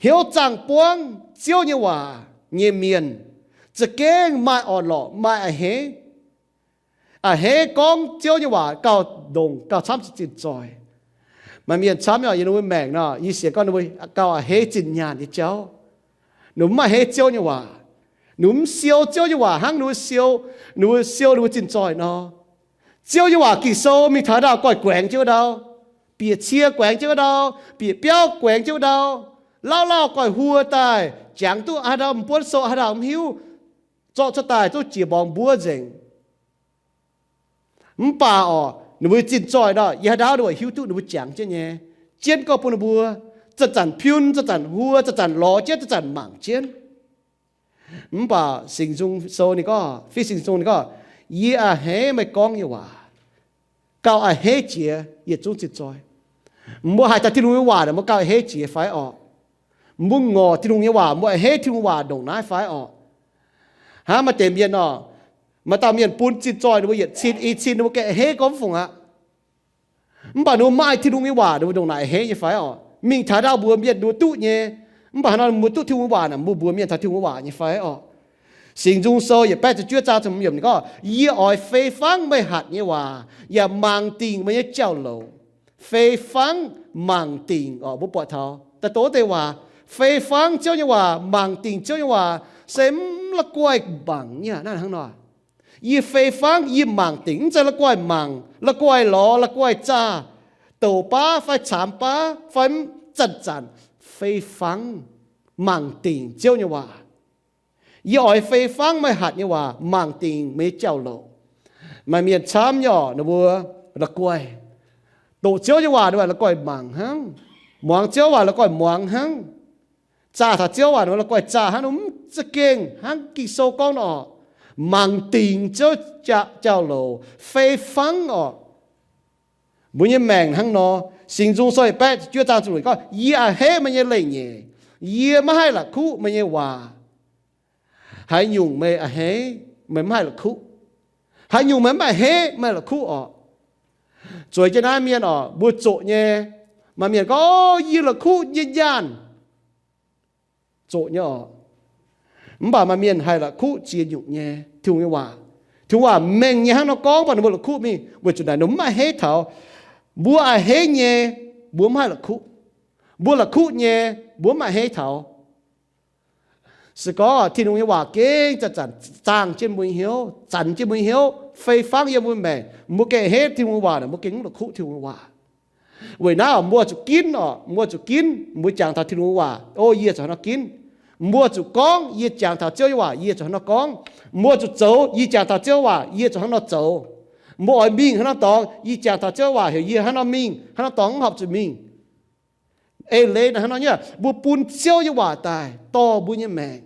Hnyouv zaangh buangv Ziouv nyei waac nyei mienh za'gengh maaih orn-lorqc, maaih a'hneiv. A'hneiv gorngv Ziouv nyei waac gauh ndongc gauh camv zinh zoih. Maaih mienh camv yaac yiem ninh mbuo maengc nor, yie sienx gorngv ninh mbuo gauh a'hneiv zinh nyaanh nyei jauv. Ninh mbuo mv a'hneiv Ziouv nyei waac. Ninh mbuo mv siou Ziouv nyei waac hnangv ninh mbuo siou, ninh mbuo siou ninh mbuo zinh zoih nor. Ziouv nyei waac Ging-Sou mingh taux haaix ndau goiv guaengx jienv wuov ndau, bieqc cie guaengx jienv wuov ndau, bieqc biauv guaengx jienv wuov ndau, lauh lauh goiv huo daaih, jangx duqv haaix ndau m'buonv sou haaix ndau mv hiuv, zorqv cuotv daaih zungv jiex mborngx mbuov nzengc. Mv baac oc, ninh mbuo zinh zoih nor, yie haaix ndau ninh mbuo hiuv duqv ninh mbuo jangx jienv nyei, jienv gorngv bun ninh mbuo zanc-zanc piun, zanc-zanc huo, zanc-zanc lorz jienv, zanc-zanc mangc jienv. Mv baac Singx Nzung Sou ninh gorngv, Fih Singx Nzung ninh gorngv, Yie a'hneiv meih gorngv nyei waac gauh a'hneiv jiex yietc zungv zinh zoih. Mbuo haiz taux Tin-Hungh nyei waac naaic mbuo gauh a'hneiv jiex fai orqc? Mbuo ngorc Tin-Hungh nyei waac, mbuo a'hneiv Tin-Hungh waac ndongc naaiv fai orqc? Hnangv maaih deix mienh orqc, maaih dauh mienh bun zinh zoih ninh mbuo yietc cin i cin, ninh mbuo gengh a'hneiv gorngv mv fungc aqv. Mv baac ninh mbuo maaih Tin-Hungh nyei waac, ninh mbuo ndongc naaic a'hneiv nyei fai orqc? Mingh taux ndau mbuox mienh ninh mbuo duqv nyei, mv baac haaix nor mbuo duqv Tin-Hungh waac naaic, mbuo mbuox mienh taux Tin-Hungh waac nyei fai orqc? Singx Nzung Sou yietc baeqv ziepc juov zaang ziepc hmz yiemc ninh gorngv, Yie oix fei fangv meih hatc nyei waac, yaac mangc dingc meih nyei jauv-louc. Fei fangv mangc dingc orqc, mbuo buatc taux daaih doqc deix waac, fei fangv Ziouv nyei waac, mangc dingc Ziouv nyei waac, se mv la'guaih mangc nyei aqv. Naaiv hnangv nor, yie fei fangv, yie mangc dingc, mv zeiz la'guaih mangc, la'guaih lorz, la'guaih zaah, douc baav fai caamx baav fai zanc-zanc, fei fangv mangc dingc Ziouv nyei waac. Yie oix fei fangv meih hatc nyei waac, mangc dingc meih nyei jauv-louc. Maaih mienh camv nyei orqc, ninh mbuo la'guaih doqc Ziouv nyei waac, ninh mbuo la'guaih mangc hnangv. Muangx Ziouv waac la'guaih muangx hnangv. Zaah taux Ziouv waac ninh mbuo la'guaih zaah hnangv, ninh mbuo mv za'gengh hnangv Ging-Sou gorngv nor orqc, mangc dingc Ziouv jauv-louc, fei fangv orqc. Mbuo nyei maengc hnangv nor, Singx Nzung Sou yietc baeqv ziepc juov zaang ziepc luoqc gorngv, Yie a'hneiv meih nyei lengc nyeic, yie maiv haih la'kuqv meih nyei waac. Haaix nyungc meih a'hneiv, meih maiv haih la'kuqv? Haaix nyungc meih mv a'hneiv, maiv haih la'kuqv orqc? Zueiz jienv naaiv mienh orqc, mbuo zoqc nyei. Maaih mienh gorngv, O, yie la'kuqv nyei nyaanh. Zoqc nyei orqc. Mv baac maaih mienh haih la'kuqv ziex nyungc nyei Tin-Hungh nyei waac. Tin-Hungh waac mengh nyei hnangv nor gorngv, mv baac ninh mbuo la'kuqv mingh weic zuqc naaic ninh mbuo mv a'hneiv taux. Mbuo a'hneiv nyei, mbuo mv haih la'kuqv. Mbuo la'kuqv nyei, mbuo mv a'hneiv taux. Se gorngv Tin-Hungh nyei waac gengh zanc-zanc zaangh jienv mbuo nyei hnyouv, zanc jienv mbuo nyei hnyouv, fei fangv yiem mbuo maengc, mbuo gengh a'hneiv Tin-Hungh nyei waac naaic, mbuo gengh mv la'kuqv Tin-Hungh nyei waac. Weic naaiv mbuo zuqc ginv orqc, mbuo zuqc ginv, mbuo jangx taux Tin-Hungh waac, O, yie zuqc hnangv nor ginv. Mbuo zuqc gorngv, Yie jangx taux Ziouv nyei waac, yie zuqc hnangv nor gorngv. Mbuo zuqc zoux, Yie jangx taux Ziouv nyei waac, yie zuqc hnangv nor zoux. Mbuo oix mingh hnangv nor dorngx, Yie jangx taux Ziouv nyei waac heuc yie hnangv nor mingh, hnangv nor dorngx, mv horpc zuqc mingh. Eix leiz naaic hnangv nor nyei, mbuo bun Ziouv nyei waac daaih dorh mbuo nyei maengc.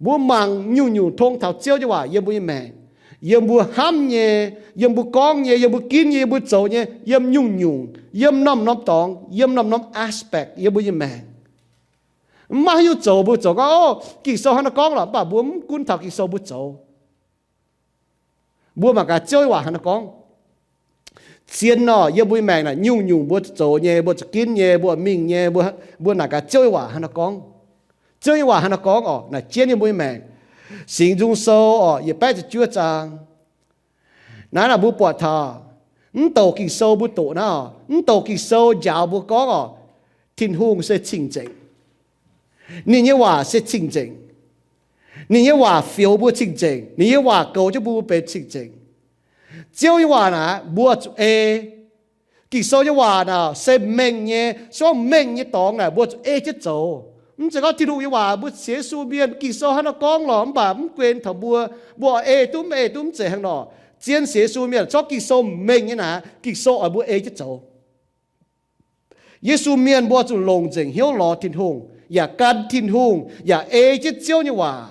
Mbuo mangc nyungc-nyungc tong taux Ziouv nyei waac yiem mbuo nyei maengc, yiem mbuo hnamv nyei, yiem mbuo gorngv nyei, yiem mbuo ginv nyei, yiem mbuo zoux nyei, yiem nyungc-nyungc, yiem norm-norm dorngx, yiem norm-norm aspect yiem mbuo nyei maengc. Mv maaih haaix nyungc zoux mbuo zoux gorngv, O, Ging-Sou hnangv naaiv gorngv lorqc, mv baac mbuo mv gunv taux Ging-Sou mbuo zoux. Mbuo mangc gaax Ziouv nyei waac hnangv naaiv gorngv. Zien nor, yiem mbuo nyei maengc naaic nyungc-nyungc mbuo zoux nyei, mbuo zuqc ginv nyei, mbuo mingh nyei, mbuo, mbuo naaic gaax Ziouv nyei waac hnangv naaiv gorngv. Ziouv nyei waac hnangv naaiv gorngv orqc, naaic jienv yiem mbuo nyei maengc. Singx Nzung Sou orqc, yietc baeqv ziepc juov zaang. Naaiv naaic mbuo buatc taux, mv douc Ging-Sou mbuo doqc naaiv orqc, mv douc Ging-Sou njaaux mbuo gorngv orqc, Tin-Hungh se cing-nzengc. Ninh nyei waac se cing-nzengc. Ninh nyei waac fioux mbuo cing-nzengc. Ninh nyei waac goux jienv mbuo benx cing-nzengc. Ziouv nyei waac naaic mbuo zuqc ei. Ging-Sou nyei waac naaic se mengh nyei, se gorngv mengh nyei dorngx naaic mbuo zuqc ei jienv zoux. Mv zeiz gorngv Tin-Hungh nyei waac mbuo sienx Yesu mienh, Ging-Sou hnangv naaiv gorngv lorqc, mv baac mv guen taux mbuo, mbuo oix ei duqv mv ei duqv mv zeiz hnangv nor. Zien sienx Yesu mienh, se gorngv Ging-Sou mengh nyei naaic, Ging-Sou oix mbuo ei jienv zoux. Yesu mienh mbuo zuqc longc nzengc hnyouv lorz Tin-Hungh, yaac gan Tin-Hungh, yaac ei jienv Ziouv nyei waac.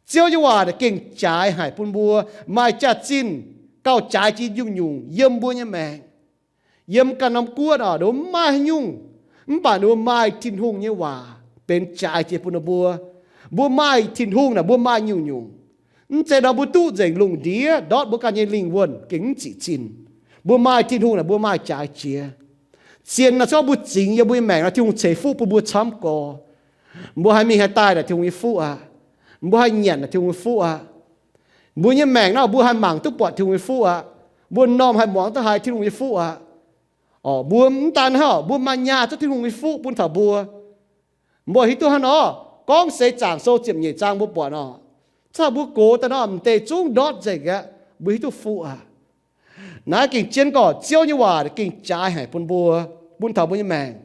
Ziouv nyei waac naaic gengh jaaix haic bun mbuo maaih jaax-zinh gauh jaaix jiex nyungc-nyungc yiem mbuo nyei maengc. Yiem ganh norm guoqv orqc, ninh mbuo mv maaih haaix nyungc, mv baac ninh mbuo maaih Tin-Hungh nyei waac benx jaaix jiex bun ninh mbuo. Mbuo maaih Tin-Hungh naaic mbuo maaih nyungc-nyungc. Mv zeiz nor mbuo duqv nzengc lungh ndiev ndortv mbuo ganh nyei lingh wuonh gengh mv ziqc zinh. Mbuo maaih Tin-Hungh naaic mbuo maaih jaaix jiex. Zien nor, se gorngv mbuo zingx yiem mbuo nyei maengc nor, Tin-Hungh ceix fuqv bun mbuo camv gorx. Mbuo haih mingh haih daaih naaic Tin-Hungh nyei fuqv aqv. Mbuo haih nyanc naaic Tin-Hungh nyei fuqv aqv. Mbuo nyei maengc nor, mbuo haih mangc duqv buatc Tin-Hungh nyei fuqv aqv. Mbuo m'normh haih muangx duqv haiz Tin-Hungh nyei fuqv aqv. Orqc, mbuo mv daan hnangv, mbuo maaih nyaah duqv Tin-Hungh nyei fuqv bun taux mbuo. Mbuo hiuv duqv hnangv nor, Gorngv Seix Zaangc Sou ziepc nyeic zaang mbuo buatc nor, caux mbuo gox daaih nor, m'deix zungv ndortv nzengc aqv. Mbuo hiuv duqv fuqv aqv. Naaiv gengh jienv gorngv Ziouv nyei waac gengh jaaix haic bun mbuo, bun taux mbuo nyei maengc.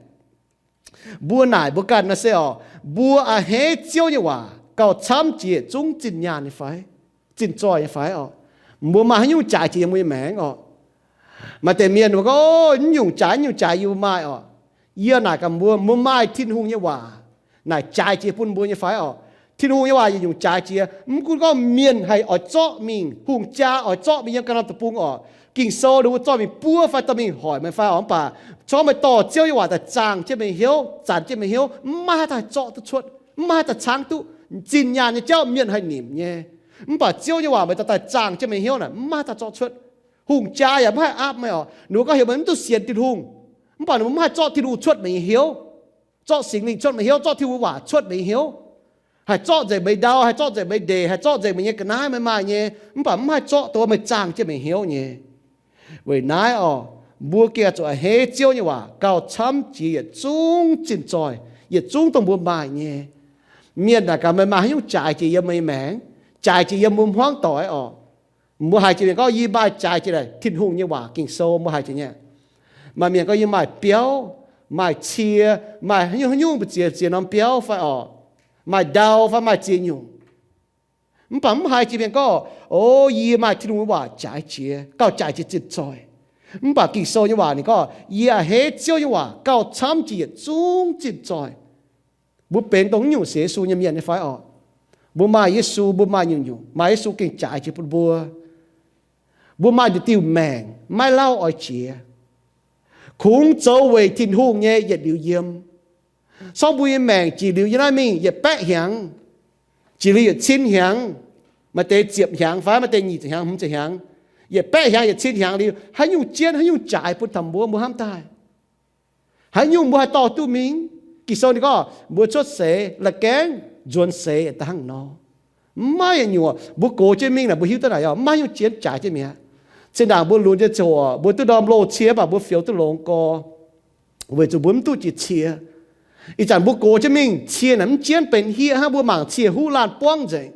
Mbuo naaic mbuo ganh nor se orqc, mbuo a'hneiv Ziouv nyei waac gauh camv jiex zungv zinh nyaanh nyei fai? Zinh zoih nyei fai orqc? Mbuo maaih haaix nyungc jaaix jiex yiem mbuo nyei maengc orqc? Maaih deix mienh mbuo gorngv, O, mv nyungc jaaix, mv nyungc jaaix yie mbuo maaih orqc. Yie naaic gaax mbuo, mbuo maaih Tin-Hungh nyei waac naaic jaaix jiex bun mbuo nyei fai orqc? Tin-Hungh nyei waac yietc nyungc jaaix jiex. Mv gunv gorngv mienh haih oix zorqv mingh, hungh jaa oix zorqv mingh yiem ganh norm deic-bung orqc, Ging-Sou ninh mbuo zorqv mingh buov fai dorh mingh hoic meih fai orqc, mv baac se gorngv meih dorh Ziouv nyei waac daaih zaangh jienv meih hnyouv, zanc jienv meih hnyouv, mv maaih haaix daaih zorqv duqv cuotv, mv maaih haaix daaih caangv duqv. Zinh nyaanh nyei jauv mienh haih nimc nyei, mv baac Ziouv nyei waac meih dorh daaih zaangh jienv meih hnyouv naaic, mv maaih haaix daaih zorqv cuotv. Hungh jaa yaac maiv haih aapv meih oc. Ninh mbuo gorngv heuc meih mv duqv sienx Tin-Hungh, mv baac ninh mbuo mv haih zorqv Tin-Hungh cuotv meih nyei hnyouv, zorqv Singx Lingh cuotv meih hnyouv, zorqv Tin-Hungh nyei waac cuotv meih nyei hnyouv. Haih zorqv nzengc meih ndau, haih zorqv nzengc meih ndeic, haih zorqv nzengc meih nyei ga'naaiv, meih maaih nyei, mv baac mv haih zorqv dongh meih zaangh jienv meih hnyouv nyei. Weic naaiv oc, mbuo gengh zuqc a'hneiv Ziouv nyei waac gauh camv jiex yietc zungv zinh zoih, yietc zungv dongh mbuo maaih nyei. Mienh naaic gaax meih maaih haaix nyungc jaaix jiex yiem meih nyei maengc, jaaix jiex yiem mbuo hmuangv doic oc. Mbuo haiz jiex mienh gorngv, yie maaih jaaix jiex naaic Tin-Hungh nyei waac, Ging-Sou, mbuo haiz jiex nyei. Maaih mienh gorngv, yie maaih biauv, maaih cie, maaih haaix nyungc haaix nyungc mbu'ziex ziex norm biauv fai oc, maaih ndau fai maaih ziex nyungc. Mv baac mv haiz jiex mienh gorngv, o, yie maaih Tin-Hungh nyei waac jaaix jiex, gauh jaaix jiex zinh zoih. Mv baac Ging-Sou nyei waac ninh gorngv, yie a'hneiv Ziouv nyei waac gauh camv jiex yietc zungv zinh zoih. Mbuo benx dongh naaiv nyungc sienx Yesu nyei mienh nyei fai oc? Mbuo maaih Yesu, mbuo maaih nyungc-nyungc, maaih Yesu gengh jaaix jiex bun mbuo. Mbuo maaih diuh maengc maiv lauh oix jiex. Kungx zoux weic Tin-Hungh nyei yietc liuz yiem. Sorng mbuo nyei maengc jiex liuz yiem naaiv mingh yietc baeqv hnyangx, jiex liuz yietc cin hnyangx, maaih deix ziepc hnyangx fai maaih deix nyic ziepc hnyangx, hmz ziepc hnyangx, yietc baeqv hnyangx, yietc cin hnyangx liuz, haaix nyungc jienv, haaix nyungc jaaix bun taux mbuo, mbuo hnamv daaih? Haaix nyungc mbuo haih dorh duqv mingh? Ging-Sou ninh gorngv mbuo cuotv seix la'gaengh nzuonx seix da'hnangv nor. Mv maaih yietc nyungc mbuo gox jienv mingh naaic, mbuo hiuv duqv naaic, mv maaih nyungc jienv jaaix jienv mi'aqv. Zinh ndaangc mbuo lunx nyei ziangh hoc mbuo duqv ndorm loz cie, mv baac mbuo fioux duqv longx gorx, weic zuqc mbuo mv duqv jiex cie. Ih zanc mbuo gox jienv mingh, cie naaic mv jienv benx hieqv hnangv, mbuo mangc cie huv laanh buangv nzengc.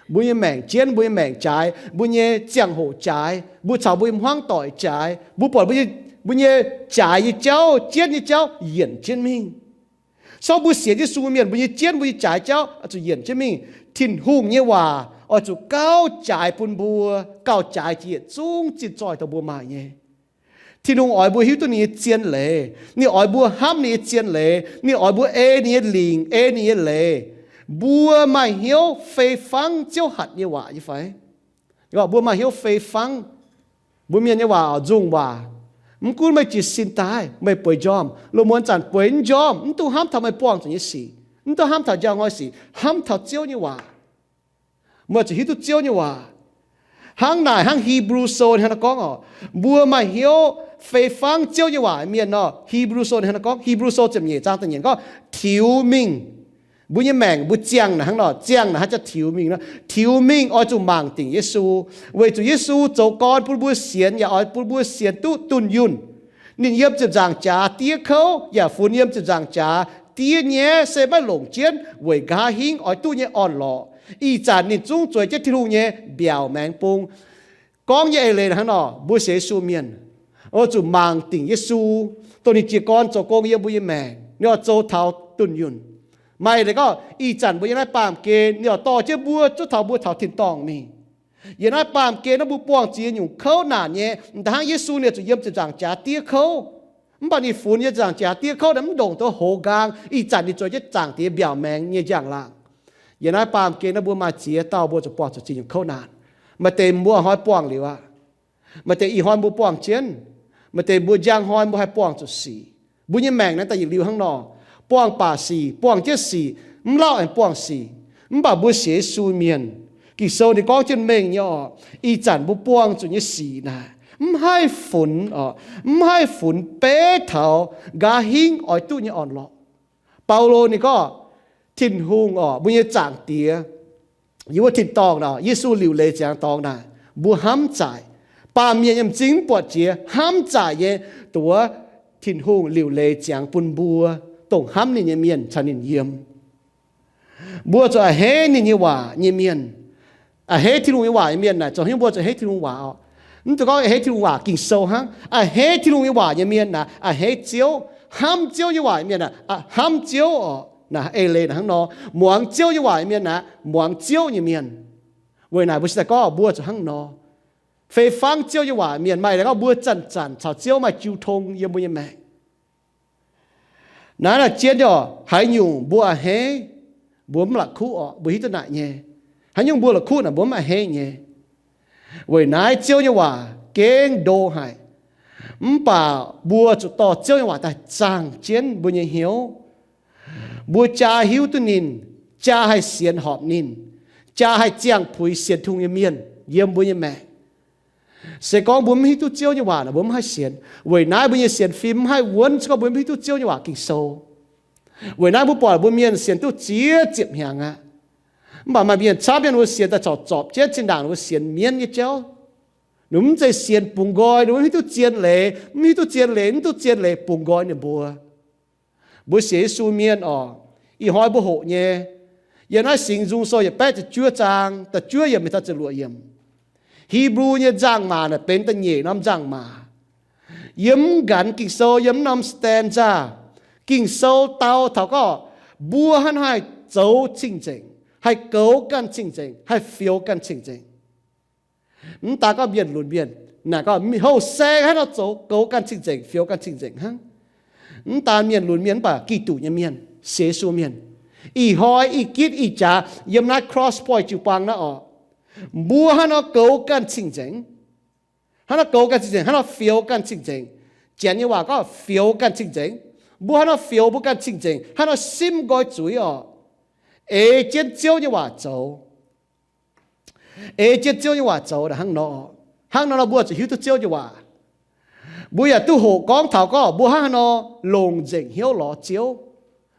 Mbuo nyei maengc jienv, mbuo nyei maengc jaaix, mbuo nyei ziangh hoc jaaix, mbuo caux mbuo nyei hmuangv doic jaaix, mbuo buatc mbuo nyei jaaix nyei jauv, jienv nyei jauv yienc jienv mingh. Sorng mbuo sienx Yesu mienh, mbuo nyei jienv, mbuo nyei jaaix jauv oix zuqc yienc jienv mingh. Tin-Hungh nyei waac oix zuqc gauh jaaix bun mbuo, gauh jaaix jiex yietc zungv zinh zoih dongh mbuo maaih nyei. Tin-Hungh oix mbuo hiuv duqv ninh nyei zien leiz. Ninh oix mbuo hnamv ninh nyei zien leiz. Ninh oix mbuo ei ninh nyei lingc, ei ninh nyei leiz. Mbuo maaih hnyouv fei fangv Ziouv hatc nyei waac nyei fai? Mbuo maaih hnyouv fei fangv. Mbuo mienh nyei waac oix nzungh waac. Mv gunv meih jiez sin daaih, meih bueix njormh, lungh muonz zanc bueix njormh, mv dungx hnamv taux meih buangh zuqc nyei sic, mv dungx hnamv taux njang hnoi sic, hnamv taux Ziouv nyei waac. Meih zuqc hiuv duqv Ziouv nyei waac. Hnangv naaic, hnangv Hebrew Sou hnangv naaiv gorngv oc, mbuo maaih hnyouv fei fangv Ziouv nyei waac mienh nor, Hebrew Sou hnangv naaiv gorngv, Hebrew Sou ziepc nyeic zaang da'nyeic gorngv, tiux mingh. Mbuo nyei maengc mbuo ziangh naaic hnangv nor, ziangh naaic hnangv jaax tiux mingh nor, tiux mingh oix zuqc mangc dingc Yesu, weic zuqc Yesu zoux gorn bun mbuo sienx, yaac oix bun mbuo sienx duqv dunh yunh. Ninh yiem ziepc nzaangc jaax diev kouv yaac funx yiem ziepc nzaangc jaax diev nyaiv se maiv longc jienv weic nqa'haav hingv oix duqv nyei orn-lorqc. Ih zanc ninh zungv zueiz jienv Tin-Hungh nyei mbiaauc maengx bung. Gorngv nyei eix leiz hnangv nor, mbuo sienx Yesu mienh oix zuqc mangc dingc Yesu, dongh ninh jiez gorn zoux gong yiem mbuo nyei maengc, ninh oix zoux taux dunh yunh. Maaih leiz gorngv ih zanc mbuo yiem naaiv baamh gen, ninh oix dorh jienv mbuo zuov taux mbuo taux tin-dorngh mingh. Yiem naaiv baamh gen naaiv mbuo buangh zuqc nyei nyungc kouv naanc nyei, m'daaih hnangv Yesu ninh zuqc yiem ziepc nzaangc jaax diev kouv. Mv baac ninh funx yiem ziepc nzaangc jaax diev kouv naaiv mv ndongc duqv hoz nqaang. Ih zanc ninh zueiz jienv Zaangc Diex mbiaauc maengx nyei njang-laangc. Yiem naaiv baamh gen naaiv mbuo maaih ziex dauh mbuo zuqc buangh zuqc ziex nyungc kouv naanc. Maaih deix mbuo hnoi buangh liuz aqv. Maaih deix ih hnoi mbuo buangh jienv. Maaih deix mbuo njang hnoi mbuo haih buangh zuqc sic. Mbuo nyei maengc naaiv daaih yietc liuz hnangv nor, buangh baac sic, buangh jienv sic, mv lauh aengx buangh sic. Mv baac mbuo sienx Yesu mienh, Ging-Sou ninh gorngv jienv mengh nyei oc, ih zanc mbuo buangh zuqc nyei sic naaic mv haih funx oc, mv haih funx beiv taux nqa'haav hingv oix duqv nyei orn-lorqc. Baulo ninh gorngv, Tin-Hungh oc, mbuo nyei Zaangc Diex, yiem wuov tin-dorngh naaic, Yesu liuc leiz ziangx dorngx naaic, mbuo hnamv zaaic. Baamh mienh yiem m'zing mv buatc jiex, hnamv zaaic nyei, dongh wuov Tin-Hungh liuc leiz ziangx bun mbuo, dongh hnamv ninh nyei mienh caux ninh yiem. Mbuo zuqc a'hneiv ninh nyei waac nyei mienh. A'hneiv Tin-Hungh nyei waac nyei mienh naaic, zoux haaix nyungc mbuo zuqc a'hneiv Tin-Hungh waac oc? Mv dungx gorngv a'hneiv Tin-Hungh waac, Ging-Sou hnangv. A'hneiv Tin-Hungh nyei waac nyei mienh naaic, a'hneiv Ziouv. Hnamv Ziouv nyei waac nyei mienh naaic, a'hneiv Ziouv oc. Naaic eix leiz naaic hnangv nor. Muangx Ziouv nyei waac nyei mienh naaic, muangx Ziouv nyei mienh. Weic naaic mbuo cingx daaih gorngv mbuo zuqc hnangv nor. Fei fangv Ziouv nyei waac mienh maaih leiz gorngv mbuo zanc-zanc caux Ziouv maaih jiu tong yiem mbuo nyei maengc. Naaiv naaic zien oc, haaix nyungc mbuo a'hneiv, mbuo mv la'kuqv oc, mbuo hiuv duqv naaic nyei. Haaix nyungc mbuo la'kuqv naaic mbuo mv a'hneiv nyei. Weic naaiv Ziouv nyei waac gengh ndo haic. Mv baac mbuo zuqc dorh Ziouv nyei waac daaih zaangh jienv mbuo nyei hnyouv. Mbuo jaa hiuv duqv ninh, jaa haih sienx horpc ninh, jaa haih ziangh puix sienx Tin-Hungh nyei mienh yiem mbuo nyei maengc. Se gorngv mbuo mv hiuv duqv Ziouv nyei waac naaic, mbuo mv haih sienx. Weic naaiv mbuo nyei sienx fim mv haih wuonv, se gorngv mbuo mv hiuv duqv Ziouv nyei waac, Ging-Sou. Weic naaiv mbuo buatc mbuo mienh sienx duqv ziex ziepc hnyangx aqv. Mv baac maaih mienh camv mienh wuov sienx daaih corc zorpc jienv zinh ndaangc wuov sienx mienv nyei jauv. Ninh mv zeiz sienx bungx nqoi, ninh mv hiuv duqv zien leiz, mv hiuv duqv zien leiz, mv duqv zien leiz bungx nqoi ninh mbuo. Mbuo sienx Yesu mienh oc, ih hnoi mbuo hoqc nyei, yiem naaiv Singx Nzung Sou yietc baeqv ziepc juov zaang da'juov yiemc mingh taux ziepc luoqc yiemc. Hipv^lu nyei nzangc-maac naaic benx da'nyeic norm nzangc-maac. Yiem mv nqanx Ging-Sou, yiem mv norm stanza, Ging-Sou dau taux gorngv mbuo hnangv haih zoux cing-nzengc, haih goux ganh cing-nzengc, haih fioux ganh cing-nzengc. Mv daan gorngv mienh lunx mienh, naaic gorngv houh se hnangv nor zoux goux ganh cing-nzengc, fioux ganh cing-nzengc hnangv. Mv daan mienh lunx mienh mv baac Giduc nyei mienh, sienx Yesu mienh, ih hnoi ih gitv ih jaax yiem naaiv Cross Point jiu-baang naaiv oc, mbuo hnangv nor goux ganh cing-nzengc. Hnangv nor goux ganh cing-nzengc, hnangv nor fioux ganh cing-nzengc. Janx nyei waac gorngv fioux ganh cing-nzengc. Mbuo hnangv nor fioux mbuo ganh cing-nzengc, hnangv nor simv nqoi zuiz oc. Eix jienv Ziouv nyei waac zoux. Eix jienv Ziouv nyei waac zoux naaic hnangv nor. Hnangv nor nor mbuo zuqc hiuv duqv Ziouv nyei waac. Mbuo yaac duqv hoqc gorngv taux gorngv mbuo hnangv haaix nor longc nzengc hnyouv lorz Ziouv.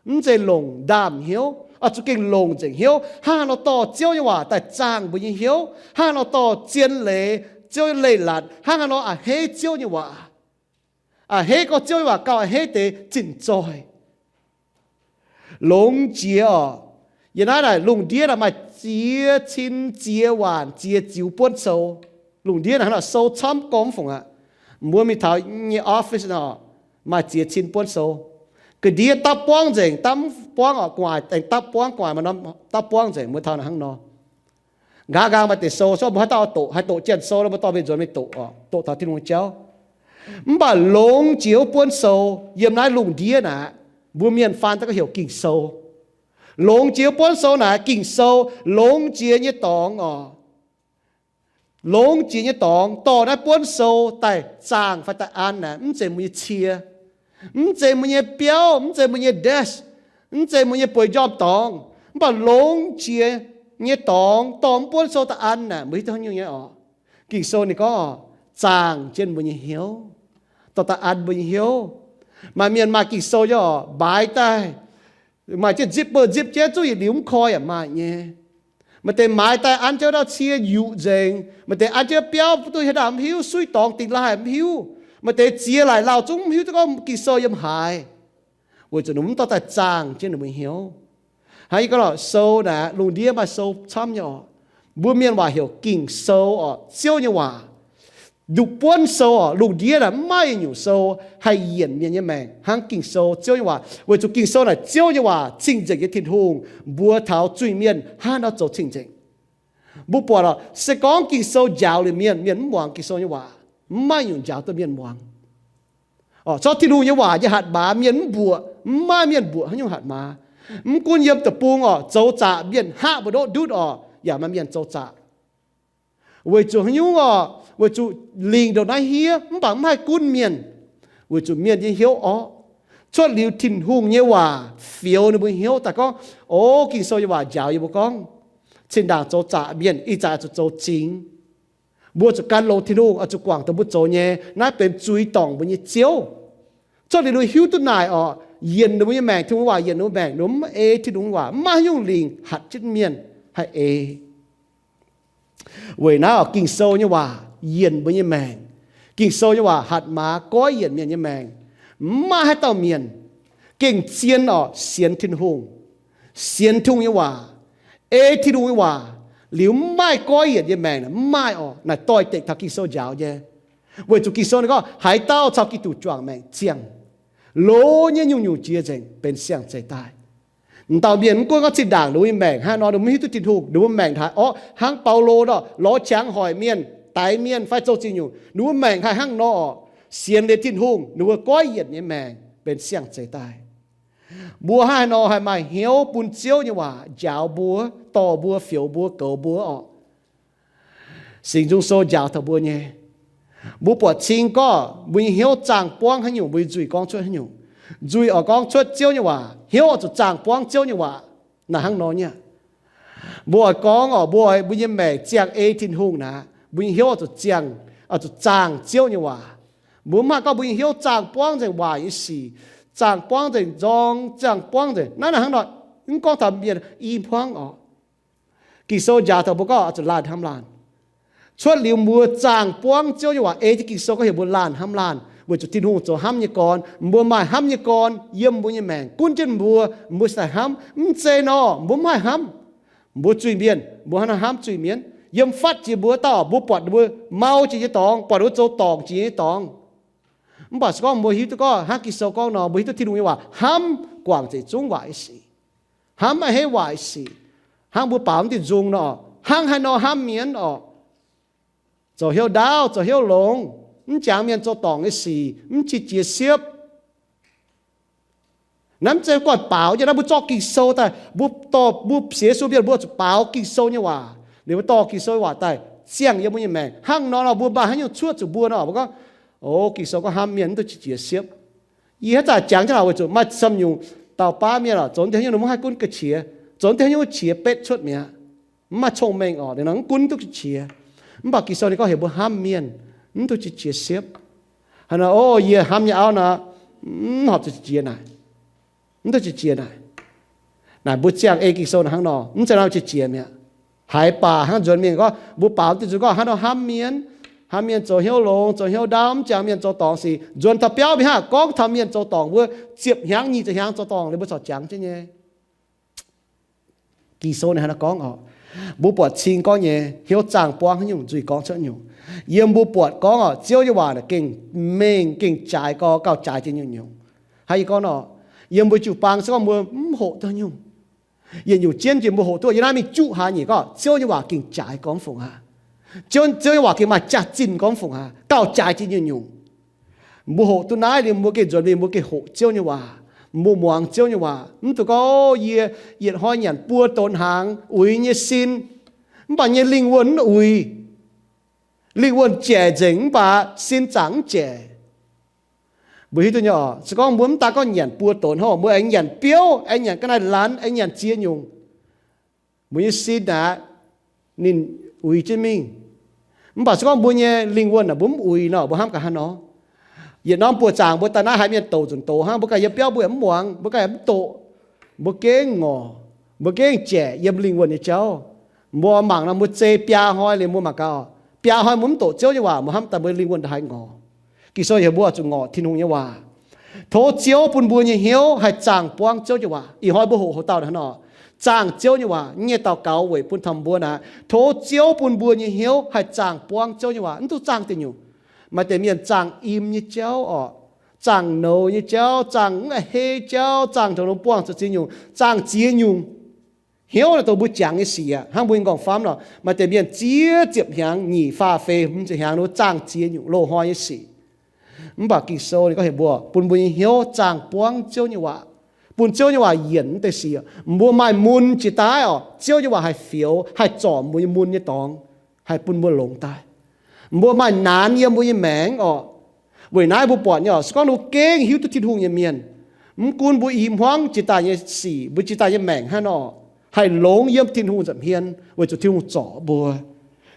Mv zeiz longc ndaamv hnyouv, oix zuqc gengh longc nzengc hnyouv. Hnangv haaix nor dorh Ziouv nyei waac daaih zaangh mbuo nyei hnyouv, hnangv haaix nor dorh zien leiz, Ziouv nyei leiz-latc, hnangv haaix nor a'hneiv Ziouv nyei waac. A'hneiv gorngv Ziouv nyei waac gauh a'hneiv deix zinh zoih. Longx jiex oc. Yiem naaiv naaic lungh ndiev naaic maaih ziex cin ziex waanc ziex ziux buonv sou. Lungh ndiev naaic hnangv naaic sou camv gormx fungc aqv. Mbuo mingh taux nyei office nor, maaih ziex cin buonv sou. Ga'ndiev dapv buangv nzengc, dapv buangv oc, gu'nguaaic aengx dapv buangv, gu'nguaaic maaih norm dapv buangv nzengc, mbuo taux naaic hnangv nor. Nqa'haav nqaang maaih deix sou, se gorngv mbuo haaix dauh oix doqc, haih doqc janx-sou nor, mbuo dorh mienh nzuonx mingh doqc oc, doqc taux Tin-Hungh nyei jauv. Mv baac longx jiex wuov buonv sou yiem naaiv lungh ndiev naaic, mbuo mienh faan daaih gorngv heuc Ging-Sou. Longx jiex wuov buonv sou naaic, Ging-Sou longx jiex nyei dorngx oc. Longx jiex nyei dorngx dorh naaiv buonv sou daaih zaangh fai daaih an naaic, mv zeiz mbuo nyei cie, mv zeiz mbuo nyei biauv, mv zeiz mbuo nyei desk, mv zeiz mbuo nyei bueix njormh dorngx. Mv baac longx jiex nyei dorngx dorh mv buonv sou daaih an naaic, mbuo hiuv duqv haaix nyungc nyei oc? Ging-Sou ninh gorngv zaangh jienv mbuo nyei hnyouv, dorh daaih an mbuo nyei hnyouv. Maaih mienh maaih Ging-Sou nyei oc, mbaaix daaih, maaih jienv nzipv beuh nzipv jienv zuqv yietc liuz mv koi yaac maaih nyei. Maaih deix maaiz daaih an jienv ndau cie yuqc nzengc, maaih deix an jienv biauv duqv hieh ndaauh mv hiuv, suiv dorngx dingh laaih mv hiuv, maaih deix ziex laaic lauh zungv mv hiuv duqv gorngv Ging-Sou yiem haaix, weic zuqc ninh mv dorh daaih zaangh jienv ninh mbuo hnyouv. Hnangv yie gorngv lorqc, sou naaic, lungh ndiev maaih sou camv nyei oc. Mbuo mienh waac heuc Ging-Sou oc, Ziouv nyei waac. Nduqc buonv sou oc, lungh ndiev naaic mv maaih nyungc sou haih yienc mienh nyei maengc hnangv Ging-Sou, Ziouv nyei waac, weic zuqc Ging-Sou naaic Ziouv nyei waac, cing-nzengc nyei Tin-Hungh mbuox taux zuiz-mienh hnangv haaix nor zoux cing-nzengc. Mbuo buatc oc, se gorngv Ging-Sou njaaux liuz mienh, mienh mv muangx Ging-Sou nyei waac, mv maaih nyungc njaaux duqv mienh muangx. Oc, corc Tin-Hungh nyei waac nyei hatc maaz mienh mv mbuoqc, mv maaih mienh mbuoqc haaix nyungc hatc maaz. Mv gunv yiem deic-bung oc, zoux zaqc mienh hngaqv mbu'ndoqv ndutv oc, yaac maaih mienh zoux zaqc. Weic zuqc haaix nyungc oc? Weic zuqc lingc ndongc naaiv hiev mv baac mv haih gunv mienh, weic zuqc mienh nyei hnyouv orqv. Cuotv liuz Tin-Hungh nyei waac fioux ninh mbuo hnyouv daaih gorngv, o, Ging-Sou nyei waac njaaux yie mbuo gorngv, zinh ndaangc zoux zaqc mienh ih zanc zuqc zoux zingx. Mbuo zuqc gan longx Tin-Hungh, oix zuqc guangc dongh mbuo zoux nyei. Naaiv benx zuiz dorngc mbuo nyei ziouv. Cuotv liuz ninh hiuv duqv naaic oc, yienc ninh mbuo nyei maengc, Tin-Hungh waac yienc ninh mbuo maengc, ninh mbuo mv ei Tin-Hungh waac, mv maaih haaix nyungc lingc hatc jienv mienh haih ei. Weic naaiv oc, Ging-Sou nyei waac yienc mbuo nyei maengc. Ging-Sou nyei waac hatc maaz goiv yienc mienh nyei maengc. Mv maaih haaix dauh mienh gengh zien oc sienx Tin-Hungh, sienx Tin-Hungh nyei waac, ei Tin-Hungh nyei waac, liuz mv maaih goiv yienc nyei maengc, mv maaih oc. Naaic doix-dekc taux Ging-Sou njaaux nyei. Weic zuqc Ging-Sou ninh gorngv, haaix dauh caux Giduc juangc maengc ziangh, loz nyei nyungc-nyungc jiex nzengc, benx siang-zeix daaih. M'dauh mienh mv gunv gorngv zinh ndaangc ninh mbuo nyei maengc hnangv nor, ninh mbuo mv hiuv duqv Tin-Hungh, ninh mbuo maengc haaix orqv hnangv Baulo nor, lorz qangx hoic mienh, daix mienh fai zoux zingh nyungc, ninh mbuo maengc haih hnangv nor orqc, sienx liuz Tin-Hungh, ninh mbuo goiv yienc nyei maengc benx siang-zeix daaih. Mbuo hnangv haaix nor haih maaih hnyouv bun Ziouv nyei waac njaaux mbuo, dorh mbuo, fioux mbuo, goux mbuo orqc? Singx Nzung Sou njaaux taux mbuo nyei. Mbuo buatc cing gorngv mbuo nyei hnyouv zaangh buangv haaix nyungc, mbuo nyei nzuih gorngv cuotv haaix nyungc. Nzuih oix gorngv cuotv Ziouv nyei waac, hnyouv oix zuqc zaangh buangv Ziouv nyei waac. Naaic hnangv nor nyei aqv. Mbuo oix gorngv orqc, mbuo oix mbuo nyei maengc ziangh ei Tin-Hungh naaic, mbuo nyei hnyouv oix zuqc ziangh, oix zuqc zaangh Ziouv nyei waac. Mbuo mv haih gorngv mbuo nyei hnyouv zaangh buangv nzengc waaic nyei sic, zaangh buangv nzengc nzorng, zaangh buangv nzengc naaiv naaic hnangv nor. Mv gorngv taux mienh i hmuangv oc. Ging-Sou njaaux taux mbuo gorngv oix zuqc laanh hnamv laanh. Cuotv liuz mbuo zaangh buangv Ziouv nyei waac, ei jienv Ging-Sou gorngv heuc mbuo laanh hnamv laanh, weic zuqc Tin-Hungh zoux hnamv nyei gorn. Mbuo maaih hnamv nyei gorn yiem mbuo nyei maengc gunv jienv mbuo, mbuo cingx daaih hnamv. Mv zeiz nor, mbuo mv haih hnamv. Mbuo zuiz-mienh, mbuo hnangv naaiv hnamv zuiz-mienh. Yiem fatv jiex mbuo dauh, mbuo buatc mbuo mau jiex nyei dorngx, buatc mbuo zoux dorngc jiex nyei dorngx. Mv baac se gorngv mbuo hiuv duqv gorngv hnangv Ging-Sou gorngv nor, mbuo hiuv duqv Tin-Hungh nyei waac hnamv guangc nzengc zungv waaic sic, hnamv maaih hei waaic sic, hnangv mbuo baaux mv diuh nzung nor, hnangv haaix nor hnamv mienh oc. Zoux hnyouv ndaauv, zoux hnyouv longx, mv jangx mienh zoux dorngc nyei sic, mv qiex jiez siepv. Naaiv mv zeiz gorngv baaux, yie naaiv mbuo zorqv Ging-Sou daaih, mbuo dorh, mbuo sienx Yesu mienh mbuo zuqc baaux Ging-Sou nyei waac. Liuz mbuo dorh Ging-Sou nyei waac daaih ziangh yiem mbuo nyei maengc. Hnangv nor nor mbuo maaih haaix nyungc cuotv zuqc mbuo nor, mbuo gorngv, o, Ging-Sou gorngv hnamv mienh mv duqv qiex jiez siepv. Yie haaix zanc jangx jienv laaix weic zuqc maaih camv nyungc dauh baav mienh oc, zoux deix haaix nyungc ninh mbuo mv haih gunv ga'qiex, zoux deix haaix nyungc qiex betv cuotv mi'aqv. Mv maaih cong-mengh oc, ninh nor mv gunv duqv ga'qiex. Mv baac Ging-Sou ninh gorngv heuc mbuo hnamv mienh mv duqv qiex jiez siepv. Hnangv nor, o, yie hnamv nyei auv nor, mv horpc zuqc qiex jiez naaic. Mv duqv qiex jiez naaic. Naaic mbuo ziangh ei Ging-Sou naaic hnangv nor, mv zeiz nor qiex jiez mi'aqv. Haiz baac hnangv nzuonx mingh gorngv mbuo baaux diuh nzung gorngv hnangv nor hnamv mienh, hnamv mienh zoux hnyouv longx, zoux hnyouv ndaauv, mv jangx mienh zoux dorngc sic. Nzuonx taux biauv mingh hnangv gorngv taux mienh zoux dorngc, mbuo ziepc hnyangx nyic ziepc hnyangx zoux dorngc liuz mbuo corc jangx jienv nyei. Ging-Sou ninh hnangv naaiv gorngv oc. Mbuo buatc cing gorngv nyei hnyouv zaangh buangv haaix nyungc nzuih gorngv cuotv nyungc. Yiem mbuo buatc gorngv oc, Ziouv nyei waac naaic gengh mengh gengh jaaix gorngv gauh jaaix jiex nyungc-nyungc. Hnangv yie gorngv nor, yiem mbuo jiu-baang se gorngv mbuo mv hoqc duqv nyungc. Yietc nyungc jienv jiex mbuo hoqc duqv, yie naaiv mingh juqv haaix nyungc gorngv Ziouv nyei waac gengh jaaix gorngv mv fungc aqv. Ziouv, Ziouv nyei waac gengh maaih jaax-zinh gorngv mv fungc aqv, gauh jaaix jiex nyungc-nyungc. Mbuo hoqc duqv naaiv liuz, mbuo gengh nzuonx mingh, mbuo gengh hoqc Ziouv nyei waac, mbuo muangx Ziouv nyei waac. Mv duqv gorngv, o, yie yietc hnoi nyanc buo donx hnaangx uix nyei sin, mv baac nyei lingh wuonh mv uix. Lingh wuonh jaic nzengc mv baac sin zaangc mv jaic. Mbuo hiuv duqv nyei oc. Se gorngv mbuo mv daan gorngv nyanc buo donx hnangv, mbuo aengx nyanc biouv, aengx nyanc ga'naaiv-lanx, aengx nyanc ziex nyungc, mbuo nyei sin aqv, ninh uix jienv mingh. Mv baac se gorngv mbuo nyei lingh wuonh naaic mbuo mv uix nor, mbuo hnamv gaax hnangv nor. Yietc norm buoqc zaangc mbuo daaih naaiv haiz mienh douc nzunc doz hnangv, mbuo ganh yiem biauv mbuo yaac mv muangx, mbuo ganh yaac mv doqc, mbuo gengh ngorc, mbuo gengh jaic yiem lingh wuonh nyei jauv. Mbuo mangc nor mbuo zei biaa hnoi liuz mbuo mangc gaax, biaa hnoi mbuo mv doqc Ziouv nyei waac, mbuo hnamv daaih mbuo lingh wuonh ndaaih haaix ngorc. Ging-Sou heuc mbuo zuqc ngorc Tin-Hungh nyei waac. Tov Ziouv bun mbuo nyei hnyouv haih zaangh buangv Ziouv nyei waac. Ih hnoi mbuo hoqc hoc dauh hnangv nor, zaangh Ziouv nyei waac. Nyei daux gaux weic bun taux mbuo naaic, tov Ziouv bun mbuo nyei hnyouv haih zaangh buangv Ziouv nyei waac. Mv duqv zaangh deic nyungc. Maaih deix mienh zaangh im nyei jauv oc, zaangh nouz nyei jauv, zaangh mv hei jauv, zaangh taux longx buangh zuqc ziex nyungc, zaangh ziex nyungc. Hnyouv naaiv dongh mbuo jangx nyei sic aqv. Hnangv mbuo nyei nqorngv-famv nor, maaih deix mienh ziex ziepc hnyangx, nyic, faah, feix, hmz ziepc hnyangx, ninh mbuo zaangh ziex nyungc loz-hnoi nyei sic. Mv baac Ging-Sou ninh gorngv heuc mbuo bun mbuo nyei hnyouv zaangh buangv Ziouv nyei waac, bun Ziouv nyei waac yienc mv deix sic. Mbuo maaih mun jiex daaih oc, Ziouv nyei waac haih fioux, haih zorc mbuo nyei mun nyei dorngx, haih bun mbuo longx daaih. Mbuo maaih naanx yiem mbuo nyei maengc oc. Weic naaiv mbuo buatc nyei oc, se gorngv mbuo gengh hiuv duqv Tin-Hungh nyei mienh, mv gunv mbuo i hmuangv jiex daaih nyei sic, mbuo jiex daaih nyei maengc hnangv nor, haih longx yiem Tin-Hungh nza'hmien weic zuqc Tin-Hungh zorc mbuo.